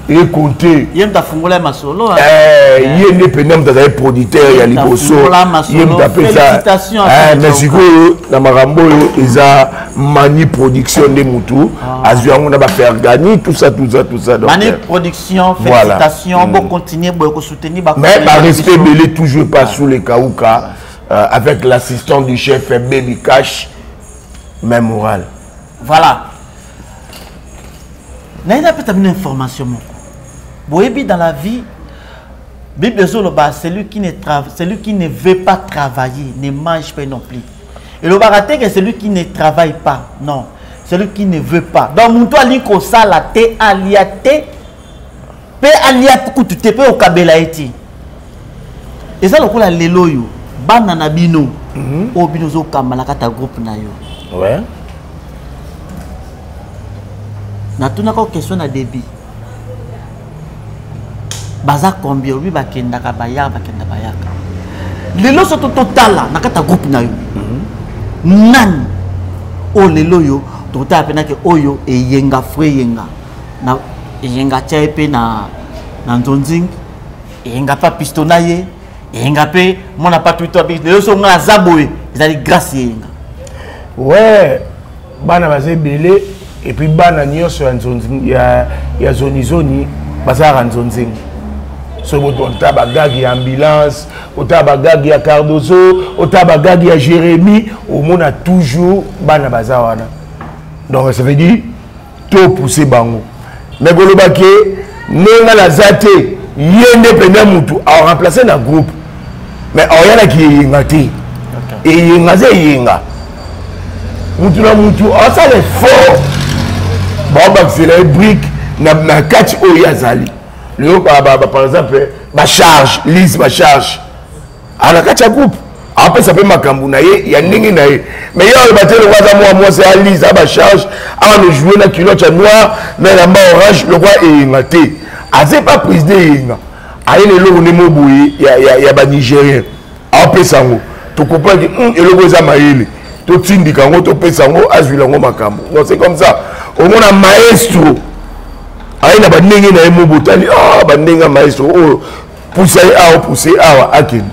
et compter. Ye moto afungola masolo. Eh, ye nde mpenza moto azali producteur ya liboso, ye moto apesa. Mais sikoyo na makambo oyo eza Mani Production nde motu azwi yango na bafergani, tout ça, tout ça, tout ça. Donc Mani Production, félicitations. Bo continuer boye kosoutenir. Mais barespect ebele toujours pas sous le kauka, avec l'assistant du chef Baby Cash, même moral. Voilà, naye napesa bino information moko. Boyebi, dans la vie, Bible ezoloba: celui qui ne veut pas travailler ne mange pas non plus. Elobaka te que celui qui ne travaille pas, non, celui qui ne veut pas. Donc moto alingi kosala te, alia te mpe alia kutu te mpe okabela ye te. Eza lokola lelo oyo bana na bino oyo bino ozokamba na kati ya groupe na yo. Natunaka question na début: baza combien? Obi bakendaka bayaka, bakenda bayaka. Lelo so totala na kati ya groupe na yo, nani oyo lelo oyo totala mpenake oyo eyenga fo eyenga na eyenga tia ye mpe na nzonzing, eyenga mpe apisto na ye, eyenga mpe mwana patuito abi lelo so ngai aza boye, ezali grâce eyenga? Ouais, bana baza ebele. Et puis bana nyonso ya nzonzi ya zonizoni bazalaka nzonzingi. Soki otala bagagi ya ambulance, otala bagagi ya Cardozo, otala bagagi ya Jérémie, omona toujours bana baza wana. Donc ça veut dire topousse bango. Mais koloba ke ndenge naza te, ye nde mpenza mutu aremplace na groupe, mais aoyanaki eyenga te. Eyenga aza eyenga, mutu na mutu asala effort, baobakisela ye brique na kati oyo ye azali lelo. Par exemple bacharge lise, bacharge na kati ya groupe, apesa mpe makambo na ye ya ndenge na ye. Mais ye aloba te lokwa aza mwa mwasi, alise abacharge awa no joue na culotte ya noir na elamba orange lokwa eyenga te. Aza pa président eyenga, aye na eloko nde mo boye ya banigérien, apesa yango. Tocomprendre ke eloko eza mayele, totindika yango, topesa yango, azwila yango makambo. Donc c'est comme ça omona maestro aye na bandenge na ye mo botali, ah, bandenge ya maestro oyo, pusa ye awa, pousse awa, akende.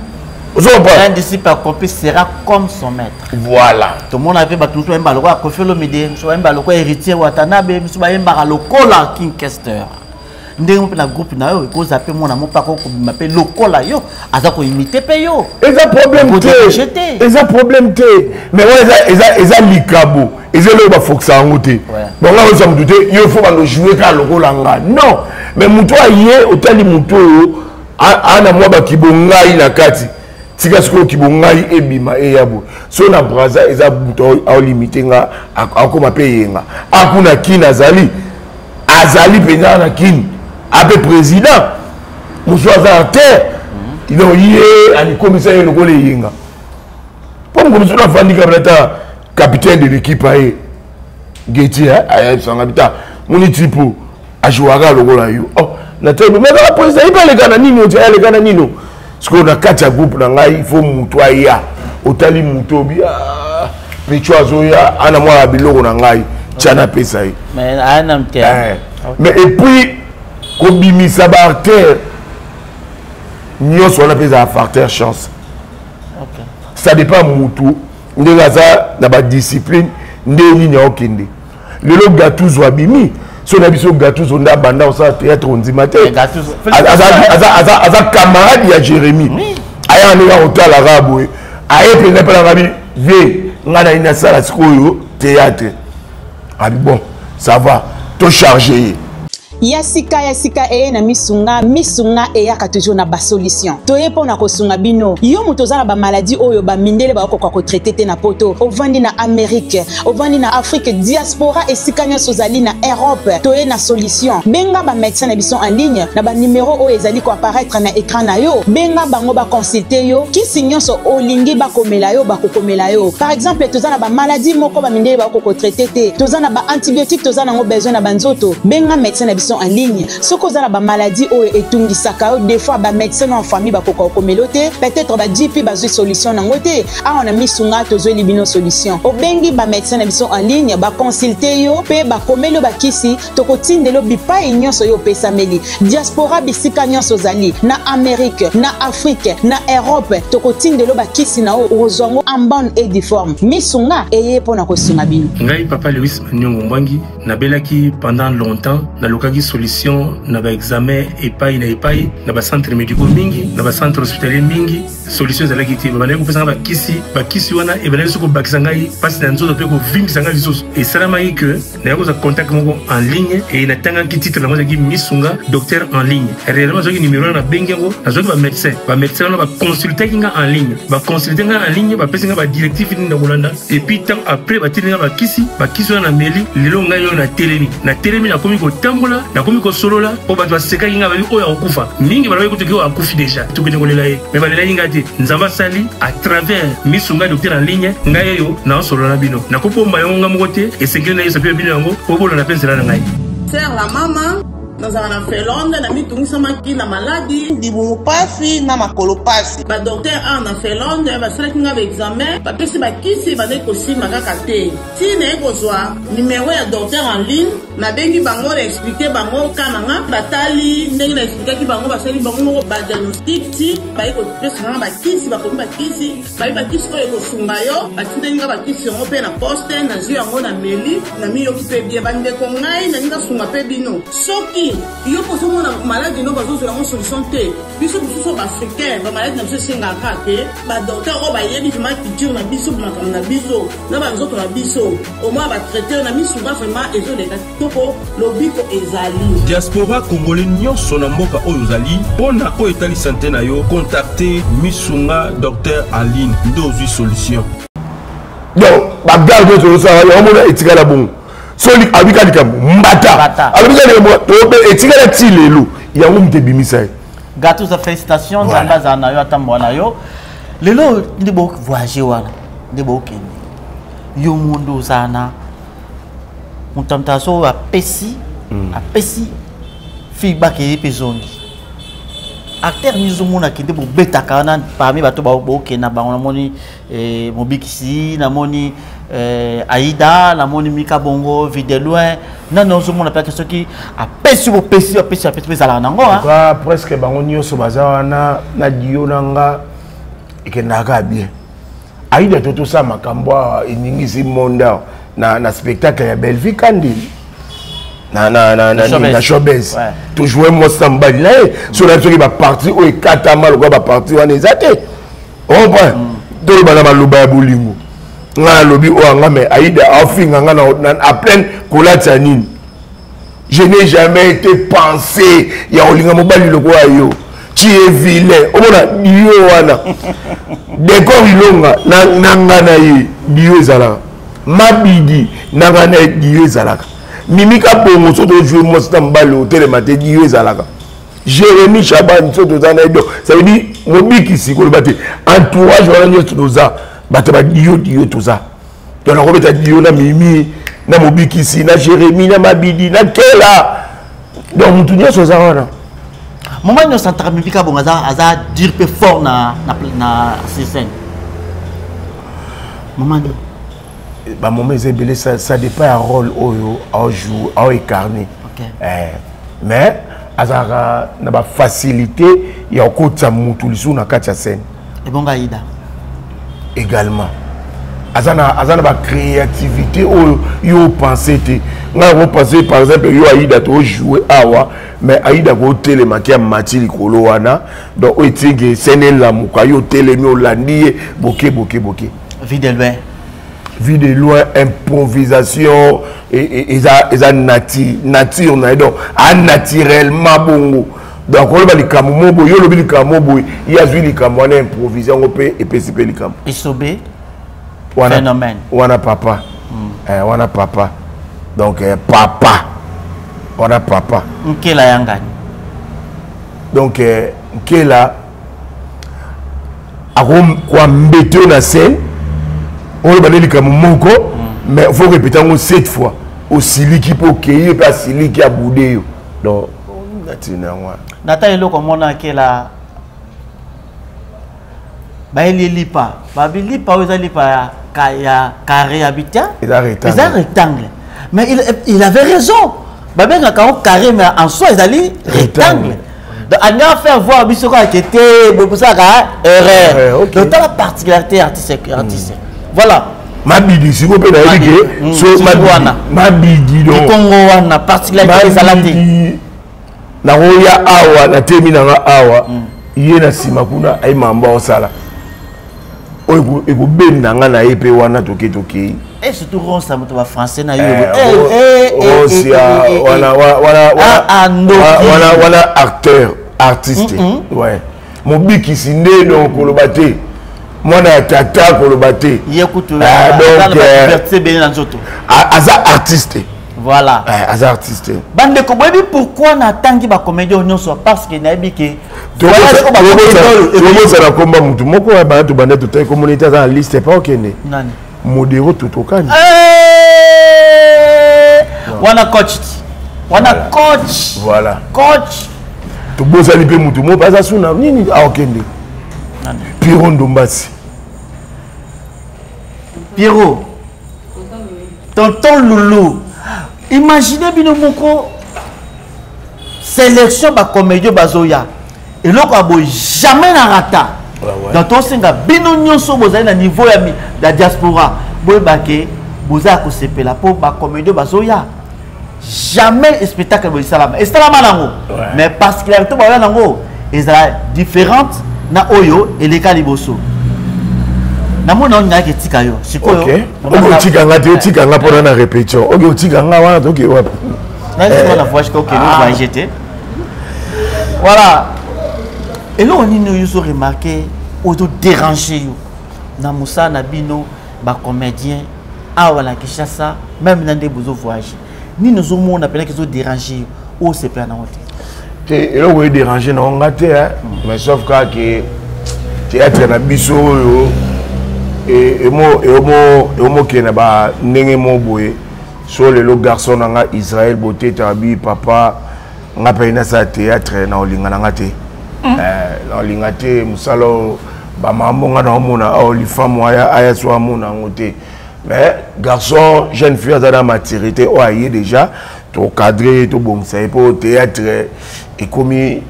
Un disciple accompli sera comme son maître. Voilà. Tomona mpe bato mosusu bayembaka lokola Koffi Olomide, mosusu bayembaka lokola Héritier Watanabe, mosusu bayembaka lokola King Kester. Ndenge mpe na groupe na yo ekozala mpe mwana moko mpe akobima mpe lokola yo, aza koimite mpe yo. Eza problème te, eza problème te. Mais wana eza likabo, eza eloko bafokisa yango te. Bon, nga oyebisa motu te yo fo bando joue kaka lokola nga, non. Mais motu aye, otali motu oyo ana mwa bakibo ngai na kati, tika sikoyo kibo ngai ebima eya boye. So na Braza eza motu aolimite nga, akoma mpe eyenga akuna Kini, azali azali mpenza na Kini, ape président mosusu aza na terre. Donc ye alikomisa ye lokola eyenga mpo mokomi soki afandi kabila ta capitaine de l'équipe aye Geti ayebisanga bita moni tipo ajouaka lokola yo. Oh, natali mais kaka président ye mpe aleka na nini, oti aleka na nino. Sikoyo na kati ya groupe na ngai, fo motu aya, otali motu obi pecho azoya ana mwana biloko na ngai, tia napesa ye. Mais et puis kobimisa baacteur. Nyonso wana mpe ezala facteur chance. Ça dépend mutu ndenge aza na badiscipline, ndenge nini aokende. Lelo Gatuzo abimi so na biso, Gatuzo nde abanda kosala théâtre, ondima te, aza camarade ya Jérémie. Ayaka ndenge akotalaka boye, aye mpenza mpe nanga bi vie ngai nayi nasala sikoyo théâtre. Abi bon, ça va, tocharge ye. Ya sika, ya sika eye na Misunga. Misunga eyaka toujours na basolution. Toye mpo na kosunga bino. Yo moto oza na bamaladi oyo bamindele bakokoka kotraite te na Poto, ovandi na Amerike, ovandi na Afrique, diaspora, esika nyonso ozali na Europe, toye na solution. Benga bamédecin na biso en ligne na banimero oyo ezali koapparaître na écran na yo. Benga bango, baconsulte yo. Kisi nyonso olingi bakomela yo, bakokomela yo. Par exemple, toza na bamaladi moko bamindele bakokoka kotraite te, toza na baantibiotique, toza nango besoin na banzoto. Benga médecin na biso en ligne soki oza na bamaladi oyo etungisaka yo. Des fois bamédecin na famille bakoka kokomela yo te, peut-être ba GP bazwi solution nango te. Awa na Misunga tozweli bino solution. Obengi bamédecin na biso en ligne, baconsulte yo mpe bakomeli yo bakisi, tokotindela yo bipai nyonso yo opesameli. Diaspora, bisika nyonso ozali, na Amérique, na Afrique, na Europe, tokotindela yo bakisi na yo, okozwa yango en bonne et due forme. Misunga eye mpo na kosunga bino. Ngai papa Lewis Maniongo Mbwangi, nabelaki pendant longtemps, nalukaki solution na baexamen epai na epai, na bacentre médicaux mingi, na bacentre hospitalier mingi, solution ezalaki te. Babandaki kopesa ngai bakisi, bakisi wana ebandaki soki kobakisa ngai mpasi na nzoto mpe kovimbisa ngai lisusu. Esalamaki ke nayaki kozwa contact moko en ligne e natangaki titre yango ezalaki Misunga docteur en ligne. Réellement nazwaki numéro wana, nabengi yango, nazwaki bamédecin. Bamédecin wana baconsultaki nga en ligne, baconsulte nga en ligne, bapesi nga badirective nini na kolanda. Et puis tant après batindi nga bakisi, bakisi wana nameli. Lelo ngai oyo natelemi, natelemi, nakomi kotambola, nakomi kosolola. Mpo bato basekaki nga, babi oyo akokufa mingi, balobaki kutu oyo akufi déjà, tokende kolela ye. Me balelaki ngai te. Nzambe asali à travers Misunga docteur en ligne, ngai oyo naosolola na bino. Nakobomba yango nga moko te, esengeli nayesa mpe bino yango po bolanda mpe nzela na ngai. Sœur la mama, nazala na Finlande, namitungisamaki na maladi libumu pasi na makolo pasi. Badokter awa na Finlande basalaki nga baexamen, bapesi bakisi, bandaki kosimba kaka te. Ti naye kozwa numero ya docteur en ligne, nabengi bango, na explike bango ka na nga, batali ndenge na explikaki bango, basali bango moko badiagnostic, ti baye kopesa nga bakisi, bakomi bakisi, baye bakisi oyo ekosunga yo. Batindeli nga bakisi yango mpe na poste, nazwi yango, na meli, namiyoki mpe bien. Bandeko, ngai nalingi nasunga mpe bino. Soki yo mpo ozomona maladi no bazozwela yango solution te, biso mosusu baafricain, bamaladi na biso esengaka te badokter oyo bayebi vraiment culture na biso, makambo na biso na banzoto na biso, omoi batraiteur na Misunga vraiment ezoleka kitoko, lobiko ezali. Diaspora congolais nyonso na mboka oyo ozali, mpo na oyo etali sante na yo, contacte Misunga docteur en ligne nde ozwi solution. Donc bagarde nyonso ozosala yango, mona etikala bongo. Soki abika likambo mbata, alobika likambo tobe, etikala ti lelo, yango moto ebimisa ye. Gatuza, félicitation. Nzambe azala na yo, atambola na yo. Lelo nde bovoyage wana, nde bokende yo mondo ozala na moto ya moto azo oyo apesi apesi feedback eye mpe ezongi. Acteur nyonso omonaki nde bobetaka wana parmi bato bokende na bango, namoni Mobikisi, namoni Aida, namoni Mika Bongo, Vide Loin, nani ozomona mpe soki apesi, bopesi, apesi, apesi mpe ezalaka nango? Presque bango nyonso baza wana na dio na nga, ekendaka bien. Aida to tosala makambo awa, eningisi monde awa na, na spectacle ya Bellevue Kandi na, na, na, na, na showbase ouais. Tojoue mwasi na mobali na ye. So na soki baparti oyo ekatama lokola baparti wana eza te, comprend? Toloba na maloba ya bolingo, ngai nalobi oyo anga, me Aida afinga nga na pleine kolatisa nini. Je n'ai jamais été pensé ya kolinga mobali lokola yo, tu es vilain. Omona dio wana, Décor Ilonga na nga na ye dio ezalaka, Mabidi na nga na ye dio ezalaka, Mimika Bongo so tojoue mwasi na mobali otelema te, dio ezalaka, Jérémi Chaban so toza na ye. Donc ça veut dire Mobikisi koloba te, entourage wana nyonso toza bato badio dio toza. Donc nakobeta dio na Mimi, na Mobikisi, na Jérémi, na Mabidi, na Kela, donc motu nyonso aza wana. Moment nyonso antaka Mimika Bongo aza, aza dire mpe fort na sur scène, moment nini? Bamoment eza ebele, ça dépend ya rôle oyo aojoue, aoincarne. Okay. Mais azalaka na bafacilité. ya kokotisa mutu lisusu na kati ya scène. Ebongo Aida également aza na aza na ba créativité oyo yo pense te. Ngai nakopense par exemple yo Aida tojoue awa, mais Aida kotelemaki amati likolo wana, donc oyo etiki scène elamuka, yo otelemi olandi ye boke boke boke. Vie de loin. Vie de loin, improvisation eza nature na ye, donc anaturellement bongo. Donc oloba likambo mo boye, yo olobi likambo mo boye, ye azwi likambo wana, improvise yango mpe epesi mpe likambo. Esobe. Wana, phénomène. Wana papa, wana papa, donc papa wana papa. Nkela yangani. Donc Nkela akoambete yo na scène, oloba nde likambo moko, mais faut répéter yango 7 fois, osiliki mpo okei, ye mpe asiliki, abude yo, donc natina yango wana. Nata eloko omona akela bayeli lipa, babi lipa oyo eza lipa ya carré ya bitia. Eza rectangle. Eza rectangle, mais il avait raison, babengaka yango carré, mais en soi ezali rectangle. Donc alinga faire voir biso kaka ke te bokosalaka erreur. Donc tala particularité artiste, artiste, voilà. Mabidi sikoyo mpe nayebi ke so mabidi Kongo wana particularité ezala te. Nakoya awa, natemi nanga awa, ye na nsima kuna aye mambo aosala oyo ekobenda nga na ye mpe wana toke tokei. Et surtout ronsa moto bafrançais na yo. Rosia wana acteur artiste, ouais, mobikisi nde, donc koloba te mwana ya tata, koloba te. Ye kutu donc ebele na nzoto. Aza artiste. Voilà. Aza artiste. Bandeko, boyebi pourquoi natangi bacomédien nyonso? Parce que nayebi ke tobosana komba mutu moko ya bana, tobanda totali communauté, aza na liste epa okende. Nani? Modero totokani. Wana coach, wana coach. Voilà. Coach. Tobosani mpe mutu moko aza suna nini aokende, Piro Ndombasi. Piro, tonton Loulou. Imaginez bino moko sélection bacomédien bazoya, eloko ya boye jamais na rata. Donc tosenga bino nyonso bozali na niveau ya diaspora, boyeba ke boza ya kosepela mpo bacomédien bazoya. Jamais spectacle boye esalama, esalama nango, mais particularité baoya nango ezala différente na oyo eleka liboso. Namoni olingaki etika yo sikoyo. Otika nga te, otika nga mpona na répétition. Oke, otika nga wana, toke wapi? Na voyage te, okende voyage te. Voilà, eloko nini oyo ozo remarke oyo dérange yo na mosala na bino bacomédien awa na Kinshasa, même na nde bozo voyage, nini ozomona mpenaki ezodérange yo oyo osepela nango te? Te, eloko oyo dérange nango nga te, mais sauf kaka ke théâtre na biso oyo eomokende na bandenge mo boye. So lelo garçon na nga Israel Boteta abi: "Papa, nga mpe nasala théâtre na olinga na nga te, na olinga te mosala oyo, bamambo nga na omona awa, lifamu aya so amona yango te." Mais garçon, jeune fille aza na maturité oyo aye déjà, tocadre, tobongisa ye mpo théâtre ekomi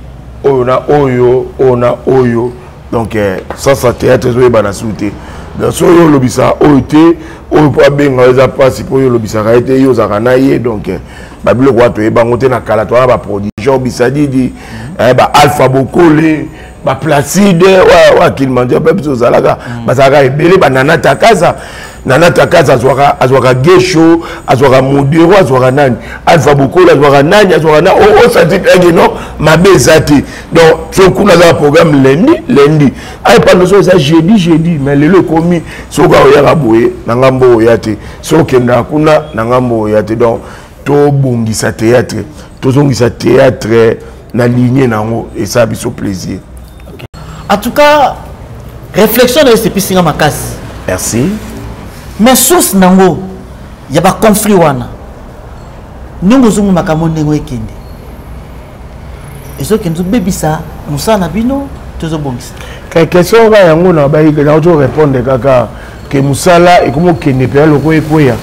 oyo na oyo, oyo na oyo. Donc sasa théâtre ezoyebana su te. Donc so oyo olobisaka oyo te, oyo mpo abenga oyo eza mpasi, mpo oyo olobisaka ye te, ye ozalaka na ye. Donc babiloko wana toyeba yango te. Na kala towana baproduction bisadidi, baalpha Bokole, baplacide wa Kilimanjaro mpe biso ozalaka, bazalaka ebele. Banana Takaza, Nana Takaza azwaka Gesho, azwaka Modero, azwaka nani, Alpha Bokolo, azwaka nani, azwaka nani, osati mpe no mabe eza te. Donc so kuna aza programme lundi lundi, ayepando so eza jeudi jeudi, mais lelo ekomi soki aoyaka boye na ngambo oya te, soki okendaka kuna na ngambo oya te. Donc tobongisa théâtre, tozongisa théâtre na ligne nango, esala biso plaisir. En tout cas, réflexion na yo esepisi nga makasi. Merci. Mais source nango ya baconflit wana, ndenge ozongi makambo, ndenge ekende, ezokende ezobebisa mosala na bino to ezobongisa? Question kaka yango na bayike nazo répondre kaka ke mosala ekomi okende mpenza loko ekweya,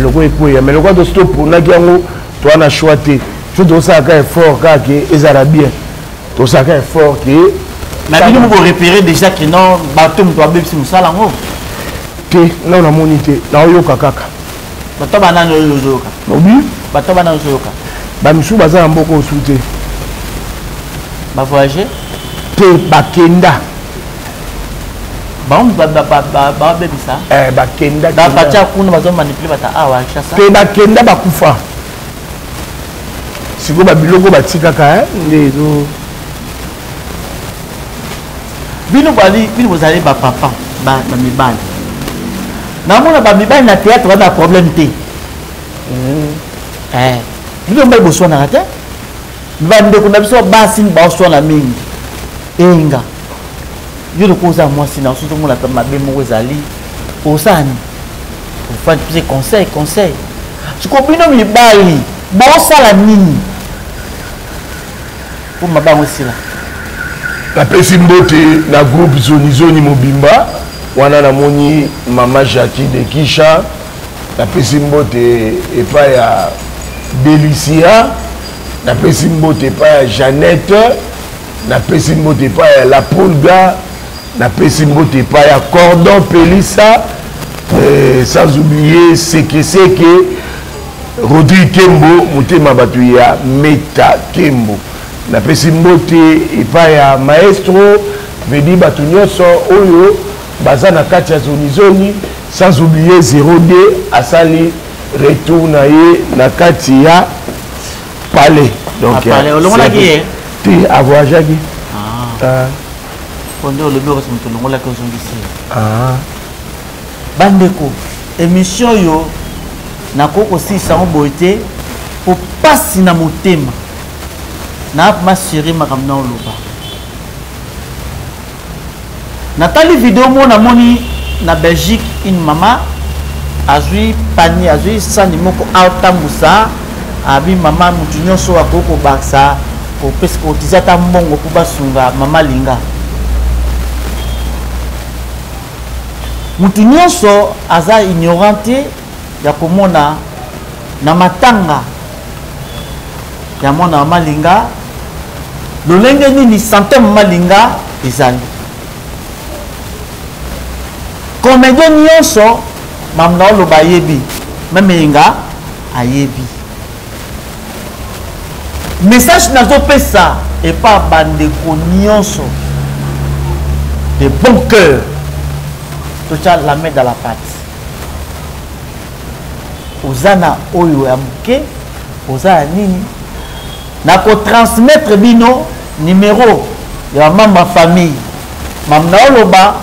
loko ekweya, mais lokola tosi toponaki yango, toa na choix te, so tosalaka effort kaka ke ezala bien. Tosalaka effort ke Mais bino moko repérer déjà que non, bato moto babebisi mosala yango. Te, nao namoni te, naoyoka kaka. Bato banani oyo ozoyoka? Obi? Bato banani ozoyoka? Bamisusu baza na mboka osu te. Bavoyage? Te, bakenda. Bango babebisa? Eh, bakenda. Batia kuna bazomanipule bata awa Kinshasa. Te, bakenda bakufa. Sikoyo babiloko batikaka eh, nde ezo bino bali bino bozali bapapa bamibali namona bamibali na théâtre baza na problème te mm. eh, bino mibali boswanaka te bandeko na biso basi baoswana mingi enga yo lokola oza mwasi na soki omona mabe moko ezali osala nini ofandi pese conseil conseil sikoyo bino mibali bosala nini mpo mabe yango esila? Napesi mbote na groupe Zonizoni mobimba wana, namoni mama Jackie de Kisha, napesi mbote epai ya Delicia, napesi mbote epai ya Jeannette, napesi mbote epai ya La Pulga, napesi mbote epai ya Cordon Pelisa, eh, sans oublier Sekeseke Rodrigue Kembo, motema bato ya Meta Kembo. Napesi mbote epai ya maestro vedi bato nyonso oyo baza na kati ya zonizoni, sans oublier 02 asali retour na ye na kati ya palais. Donc palais olongolaki ye te, avoyageaki. Ah. Po nde olobi okosi moto olongolaki ozongisi ye. Ah. Bandeko, émission oyo nakoki kosilisa yango boye te po pasi na motema na masere makambo na oloba. Natali video moko, namoni na Belgique une mama azwi panier, azwi sani moko atambusa, abi mama motu nyonso akoki kobakisa kopesa kotiza ata mbongo mpo basunga mama Linga. Motu nyonso aza ignorant te ya komona na matanga ya mwana mama Linga lolenge nini sante mama Linga ezali. Comédien nyonso mamu na oloba ayebi, meme Yenga ayebi. Message nazopesa epa bandeko nyonso de bon cœur, totya la main dans la pâte. Oza na oyo ya moke, oza ya nini, nakotransmettre bino numero ya bamembre ya famille. Mamu na oloba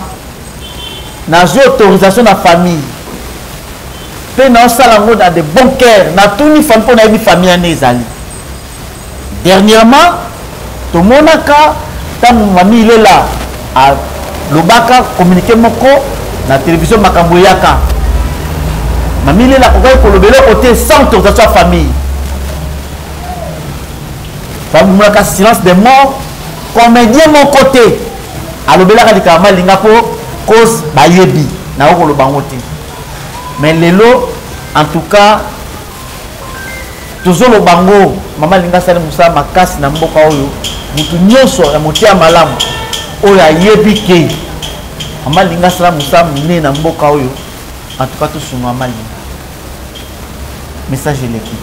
nazwi autorisation na famille mpe naosala yango na de bon cœur. Natuni famille mpo nayebi famille wana ezali. Dernièrement tomonaka ntango mami Ilela alobaka communiqué moko na télévision, makambo eyaka, mami Ilela akokaki koloba eloko te sans autorisation ya famille. Bamonaka silence de mort, comédien moko te alobelaka likambo malinga mpo cause bayebi nayo koloba yango te. Mais lelo en tout cas tozoloba yango, mama alingi asali mosala makasi na mboka oyo. Motu nyonso ya motema malamu oyo ayebi ke mama alingi asala mosala monene na mboka oyo, en tout cas tosunga mama Alinga. Message eleki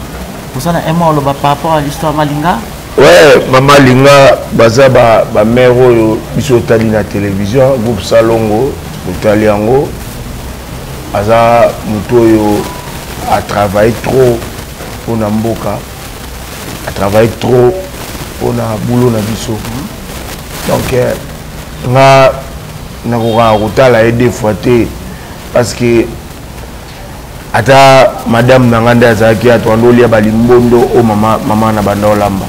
oza na un mois oloba par rapport à l'histoire Malinga. Ouais, mama Linga baza ba ba mère oyo biso otali na télévision groupe Salongo otali yango, aza moto oyo a travaillé trop mpona mboka, a travaillé trop mpona boulot na biso. Donc eh, nga nakokaka kotala ye deux fois te parce que ata madame na nga nde azalaki ato ando olia balimbondo oyo mama, mama na banda olamba,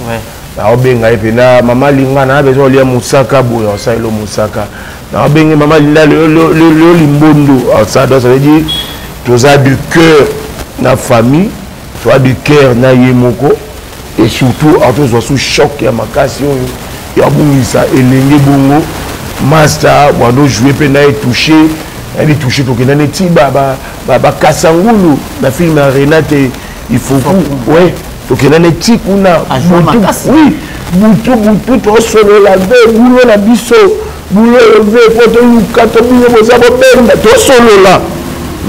naobenga ye mpena mama Linga na besoin olia mosaka boye, aosalelo mosaka. Naobenge mama Linda leo limbondo asala. Donc ça veut dire toza du cœur na famille, toza du cœur na ye moko, et surtout atozwa sous choc ya makasi oyo ya bungisa elenge bongo master bwando joue mpe na ye touché, nayebi touché. Tokenda neti bakasangulu na film ya Renate Ifoku, ouais, tokenda neti kuna. Oui, Butu butu tosolola ve bulo na biso bulo ve mpo toluka to bino boza bobenda tosolola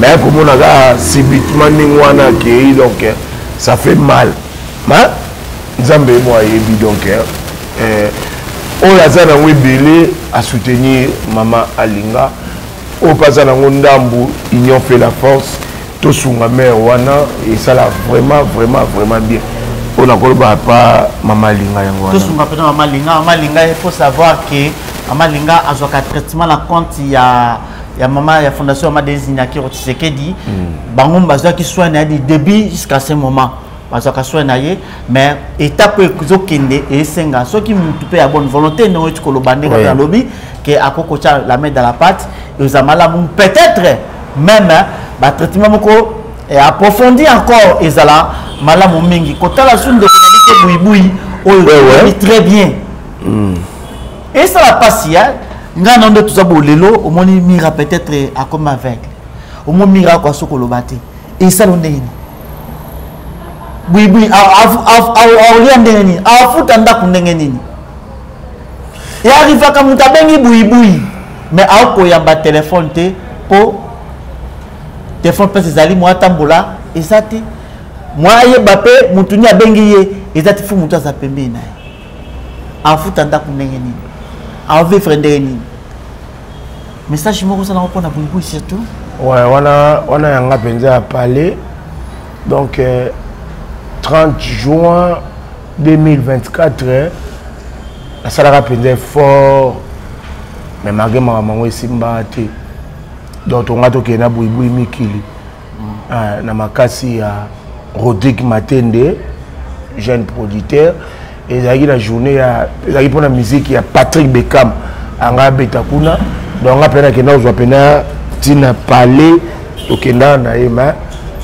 mais komona kaka subitement ndenge wana akei donc ça fait mal ma nzambe ye mo ayebi donc eh, oyo aza nango ebele asoutenir mama alinga oyo mpe aza nango ndambu union fait la force tosunga mare wana esala vraiment vraiment vraiment bien oyo nakoloba pa mama alinga yango wana tosunga mpenza mama alinga. Mama alinga, il faut savoir que mama alinga azwaka traitement na compte ya mama ya fondation mama Denise Nyakeru Tshisekedi. Bango bazwaki soin na ye du début jusqu'à ce moment, bazwaka soin na ye. Mais étape oyo ezokende esenga soki mutu mpe ya bonne volonté, ndenge oti koloba, ndenge mpe alobi ke akoki kotya la main dans la pâte, eza malamu. Peut-être même batraitement moko approfondi encore ezala malamu mingi. Kotala su ndeko na bike buibui oyo toyebi très bien, esala mpasi ya ngai na nde toza bolelo. Omoni Mira peut-être akomi aveugle, omoni Mira akoka soki oloba te, esala ndenge nini? Buibui aolia ndenge nini? Afuta ndako ndenge nini? Earrivaka moto abengi buibui mais aokoyamba telefone te, mpo telefone mpesi ezali mwa atambola eza te, mwa ayeba mpe motu nini abengi ye eza te. Fu motu aza pembeni na ye, afuta ndako ndenge nini? Aovivre ndenge nini? Message moko osalango mpona buibui surtout. Ouais, wana wana yanga mpenza ya palais. Donc 30 juin 2024 nasalaka mpenza effort, mais malgré makambo yango esimbaka te. Donc tonga tokende na buibui mikili na makasi ya Rodrigue Matende, jeune producteur. Ezalaki na journée ya ezalaki mpona musique ya Patrick Beckham anga abeta kuna. Donc nga mpe nakenda kozwa mpena ntina palais, tokendaka na ye, mais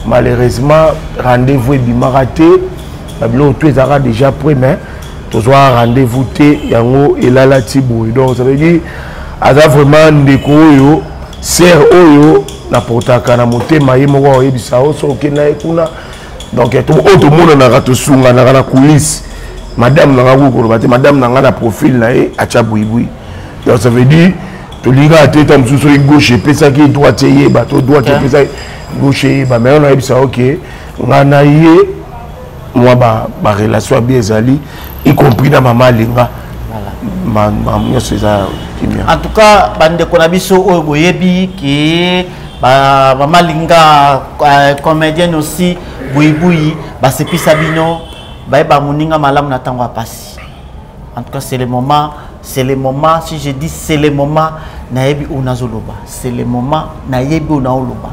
malheureusement rendez-vous ebimaka te. Babiloko to ezalaka déjà prêt, mais tozwaka rendez-vous te, yango elala ti boye. Donc ça veut dire aza vraiment ndeko oyo, sere oyo naportaka na motema. Ye moko akoyebisa o soki okenda ye kuna. Donc oyo tomonanaka, tosunganaka na coulisse. Madame na nga kuki koloba te, madame na nga na profil na ye atya buibui. Donc ça veut dire tolingaka te ta mosusu soki gauche epesaki droite eyeba to droite epesaki gauche eyeba. Mais oyo nayebisa oke nga na ye mwa barelation ya bien ezali, y compris na mama alinga, nyonso eza kimia. En tout cas bandeko na biso oyo boyebi ke mama Linga comédienne aussi buibui basepisa bino, bayeba moninga malamu na ntango ya pasi. En tout cas c'est le moment, c'est le moment. Si je dis c'est le moment, nayebi oyo nazoloba. C'est le moment, nayebi oyo naoloba.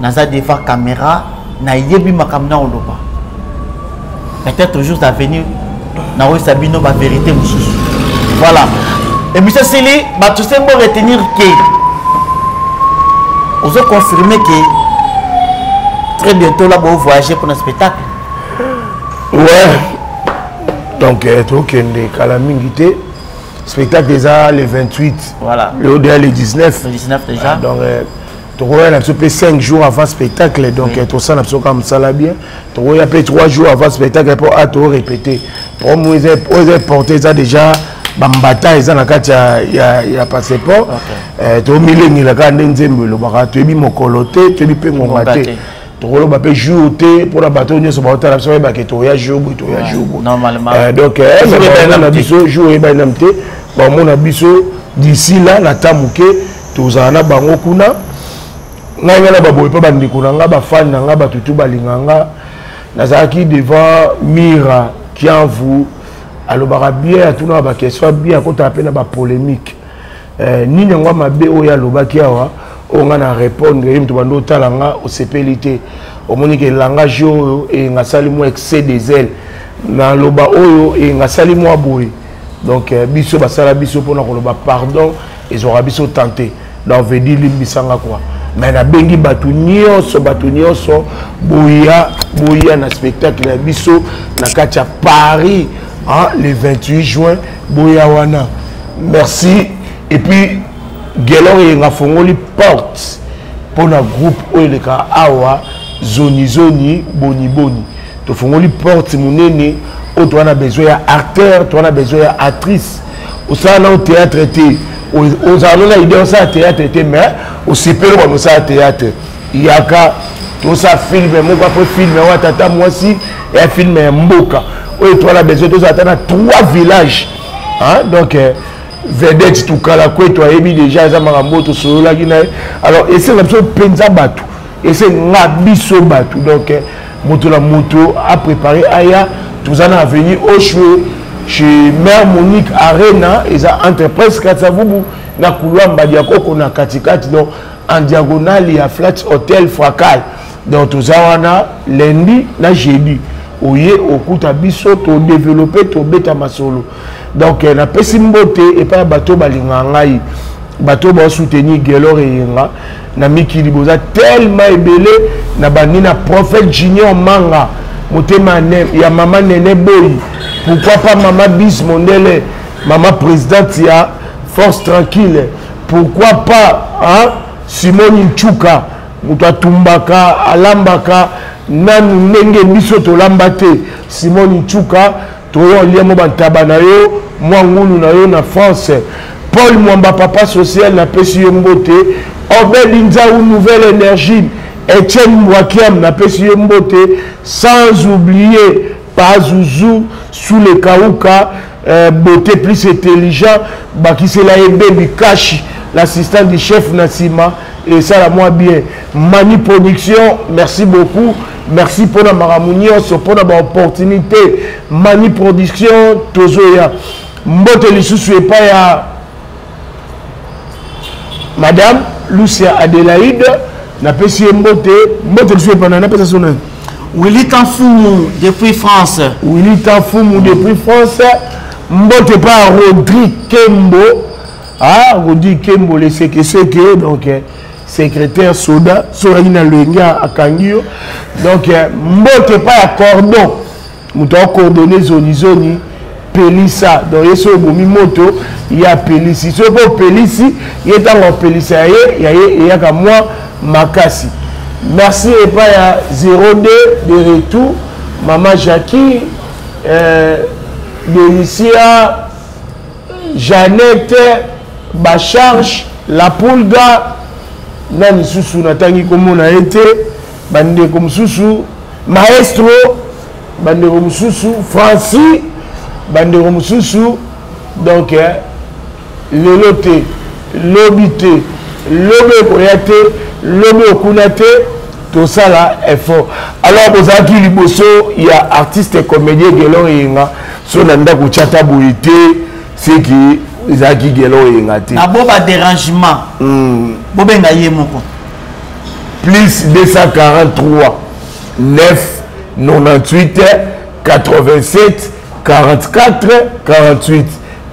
Naza devant caméra, nayebi makambo naoloba. Peut-être jours à venir nakoyesa bino bavérité mosusu. Voilà, émission esili. Bato sembo retenir ke ozo confirmer ke très bientôt là bo voyager pour un spectacle. Ouais, donc tokende kala mingi te. Spectacle eza le 28. Voilà. Le ODA le 19. Le 19 déjà. Ah, donc tokoya na biso mpe 5 jours avant spectacle. Donc oui, tosala na biso kaka mosala bien. Tokoya mpe 3 jours avant spectacle mpo a torépété problème oyo eza porte eza déjà bambata eza na kati ya passeport. Tomilengela kaka nde nzembo elobaka, toyebi mokolo te, toyebi mpe ngonga te, tokoloba mpe jour te mpona bato nyonso baotala biso bayebake toya jour boye, toya jour boye. Donc na biso jour oyebani nanu te. Bamona biso d'ici là na ta moke, tozala na bango kuna. Ngai na baboye mpe bandeko na ngai, bafani na ngai, bato tu balinga nga. Nazalaki devant Mira Kianvu, alobaka bien, atunaka baquestion bien, akotaka mpe na bapolémique. Nini yango mabe oyo alobaki awa oyo ngai na répondre ye? Moto bando otala nga osepeli te, omoni ke langage oyo eyenga asali mwa excès des ailes, naloba oyo eyenga asali mwa boye. Donc biso basala biso mpona koloba pardon ezwaka biso tente. Donc veut dire limbisanga quoi. Mais nabengi bato nyonso, bato nyonso boya, boya na spectacle ya biso na kati ya Paris, hein, le 28 juin, boya wana. Merci. Et puis Gelor Eyenga fongoli porte mpona groupe oyo eleka awa zonizoni boniboni. Tofongoli porte monene. Oyo toza na besoin ya acteur, toza na besoin ya actrice. Osala nao théâtre te, ozala no na idée osala théâtre te, mais osepeli bano osala théâtre, yaka tosala film moko. Après film oyo tata mwasi ya film ya mboka oyo, toza na besoin tozala ata na trois villages, hein? Donc vedette tukala kweto ayebi déjà, eza makambo oyo tosololaki na ye. Alors esenga biso mpenza bato, esenga biso bato. Donc moto na moto apréparé aya. Toza na avenue Oshwe, chez mère Monique Arena, eza entre Presque Katsavubu na couloir Mbadiakoko na katikati, donc en diagonale ya Flat Hotel Fracal. Donc toza wana lundi na jeudi. Oye okuta biso, todéveloppe, tobeta masolo. Donc napesi mbote epai ya bato balingaka ngai, bato baosoutenir Gelor Eyenga na mikili. Boza tellement ebele. Na bandi na prophète Junior Manga, motema ya mama Nene Boyi, pourquoi pas mama Bis Mondele, mama présidente ya Force Tranquille, pourquoi pas, hein? Simoni Nchuka, moto atumbaka, alambaka nanu ndenge biso tolamba te. Simoni Nchuka, toyo olia mo bantaba na yo, mwa ngulu na yo na France. Paul Mwamba, papa social, napesi yo mbote. Obed Nzau, Nouvelle Énergie, Etienne Mbwakiam, napesi yo mbote. Sans oublier Pazuzu sous le kauka, beauté plus intelligent, bakisela ye Baby Cash, l'assistant du chef na nsima, esala mwa bien. Mani Production, merci beaucoup, merci mpona makambo nyonso, mpona baopportunité. Mani Production, tozoya. Mbote lisusu epai ya madame Lucia Adelaide, napesi ye mbote. Mbote lisusu epai na napesa so nani? Willy Tanfumu depuis France. Willy Tanfumu depuis France. Mbote epai ya Rodrigue Kembo. Ah, Rodrigue Kembo, le sekeseke, donc secrétaire soda soki na lwenge akangi yo. Donc mbote epai ya cordon, moto acoordonne zonizoni pelisa. Donc ye soki obomi moto, ye apelisi. Soki mpo opelisi ye, ntango apelisa ya ye, ya ye eyaka mwa makasi. Merci epai ya 02 de retour, mama Jackie, Delicia, Jeannette Bacharge, la Pulga, na lisusu natangi komona ye te. Bandeko mosusu, maestro, bandeko mosusu, Francis, bandeko mosusu. Donc lelo te, lobi te, lobi ekoya te, lobi okuna te, tosala effort. Alors bozalaki liboso ya artiste comédien Gelor Eyenga. So na ndako tyata boye te, seki ezalaki Gelor Eyenga te. Na bo badérangement, bobenga ye moko. Plus 243 9 98 87 44 48.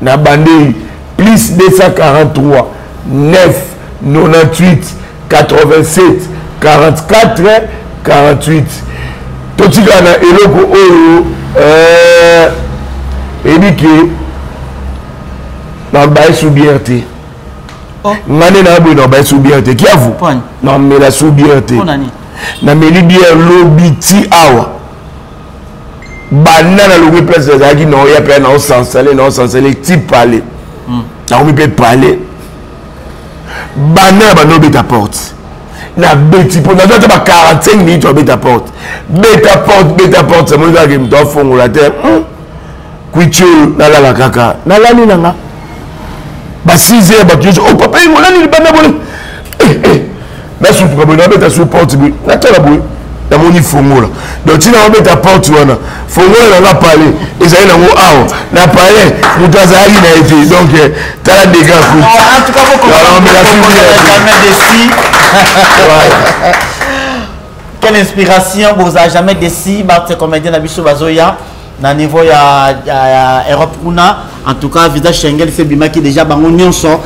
Na bandei, plus 243 9 98 87 44 48. Totikala na eloko oyo eyebi ke na baye su bière te. Nga nde na boye, na baye su bière te. Kiavu, namela su bière te. Nameli bière lobi ti awa. Banda nalongwi place nazalaki, naoya mpe naosansale, naosansale ti pale, nakomi mpe pale. Banda na banda obeta porte, nabeti mpo nazwa ata ba 45 minutes. Abeta porte, beta porte, beta porte, amoni kaka moto afongola te. Kwiti oyo nalala kaka, nalali na nga ba 6 heures. Bato nyonso: "Oh papa, olali libanda bole?" Nasutuka boye, nabeta su porte boye, natala boye, namoni fongola. Donc ntina babeta porte wana, fongola nanga pale ezali nango awa na pale, moto azalaki na ye te. Donc tala dega. En tout cas, jamais déçu. Quelle inspiration! Bozala jamais déçu. Bato comédien na biso bazoya na niveau ya Europe kuna. En tout cas, visa Schengen se bimaki déjà, bango nyonso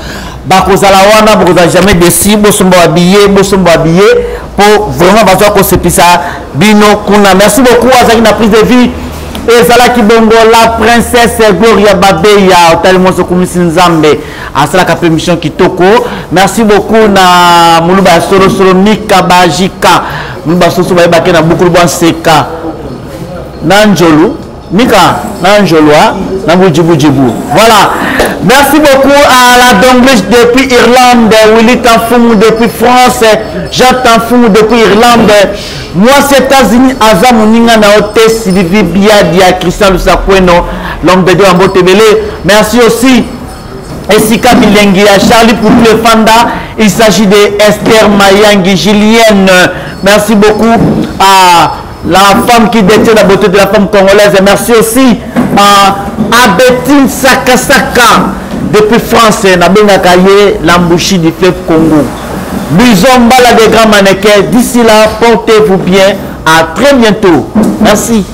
bakozala wana. Bokozala jamais déçu. Bosomba babillet, bosomba babillet po vraiment bazwa kosepisa bino kuna. Merci beaucoup. Azalaki na prise de vue, ezalaki bongo la princesse Gloria Babeya. Otali mwasi okumisi Nzambe, asalaka mpe mission kitoko. Merci beaucoup na moluba ya solosolo, Mika Bajika, moluba solosolo bayebaki na bukulu bwa nseka na njolu. Mika na Njolwa na Bujibujibu. Voilà. Merci beaucoup à la Donglish depuis Irlande, Willy Tanfung depuis France, Jean Tanfung depuis Irlande. Moi, c'est États-Unis, Aza Moninga Naote, Sylvie Biadia, Christian Lusakweno, l'homme de Dieu en Botebele. Merci aussi Esika Bilengi ya Charlie Poutou Fanda. Il s'agit de Esther Mayangi, Julienne. Merci beaucoup à la femme qui détient la beauté de la femme congolaise. Et merci aussi à Abetine Sakasaka depuis France, Nabengakaye, l'embouchure du fleuve Congo. Bison Bala des grands mannequins. D'ici là, portez-vous bien. À très bientôt. Merci.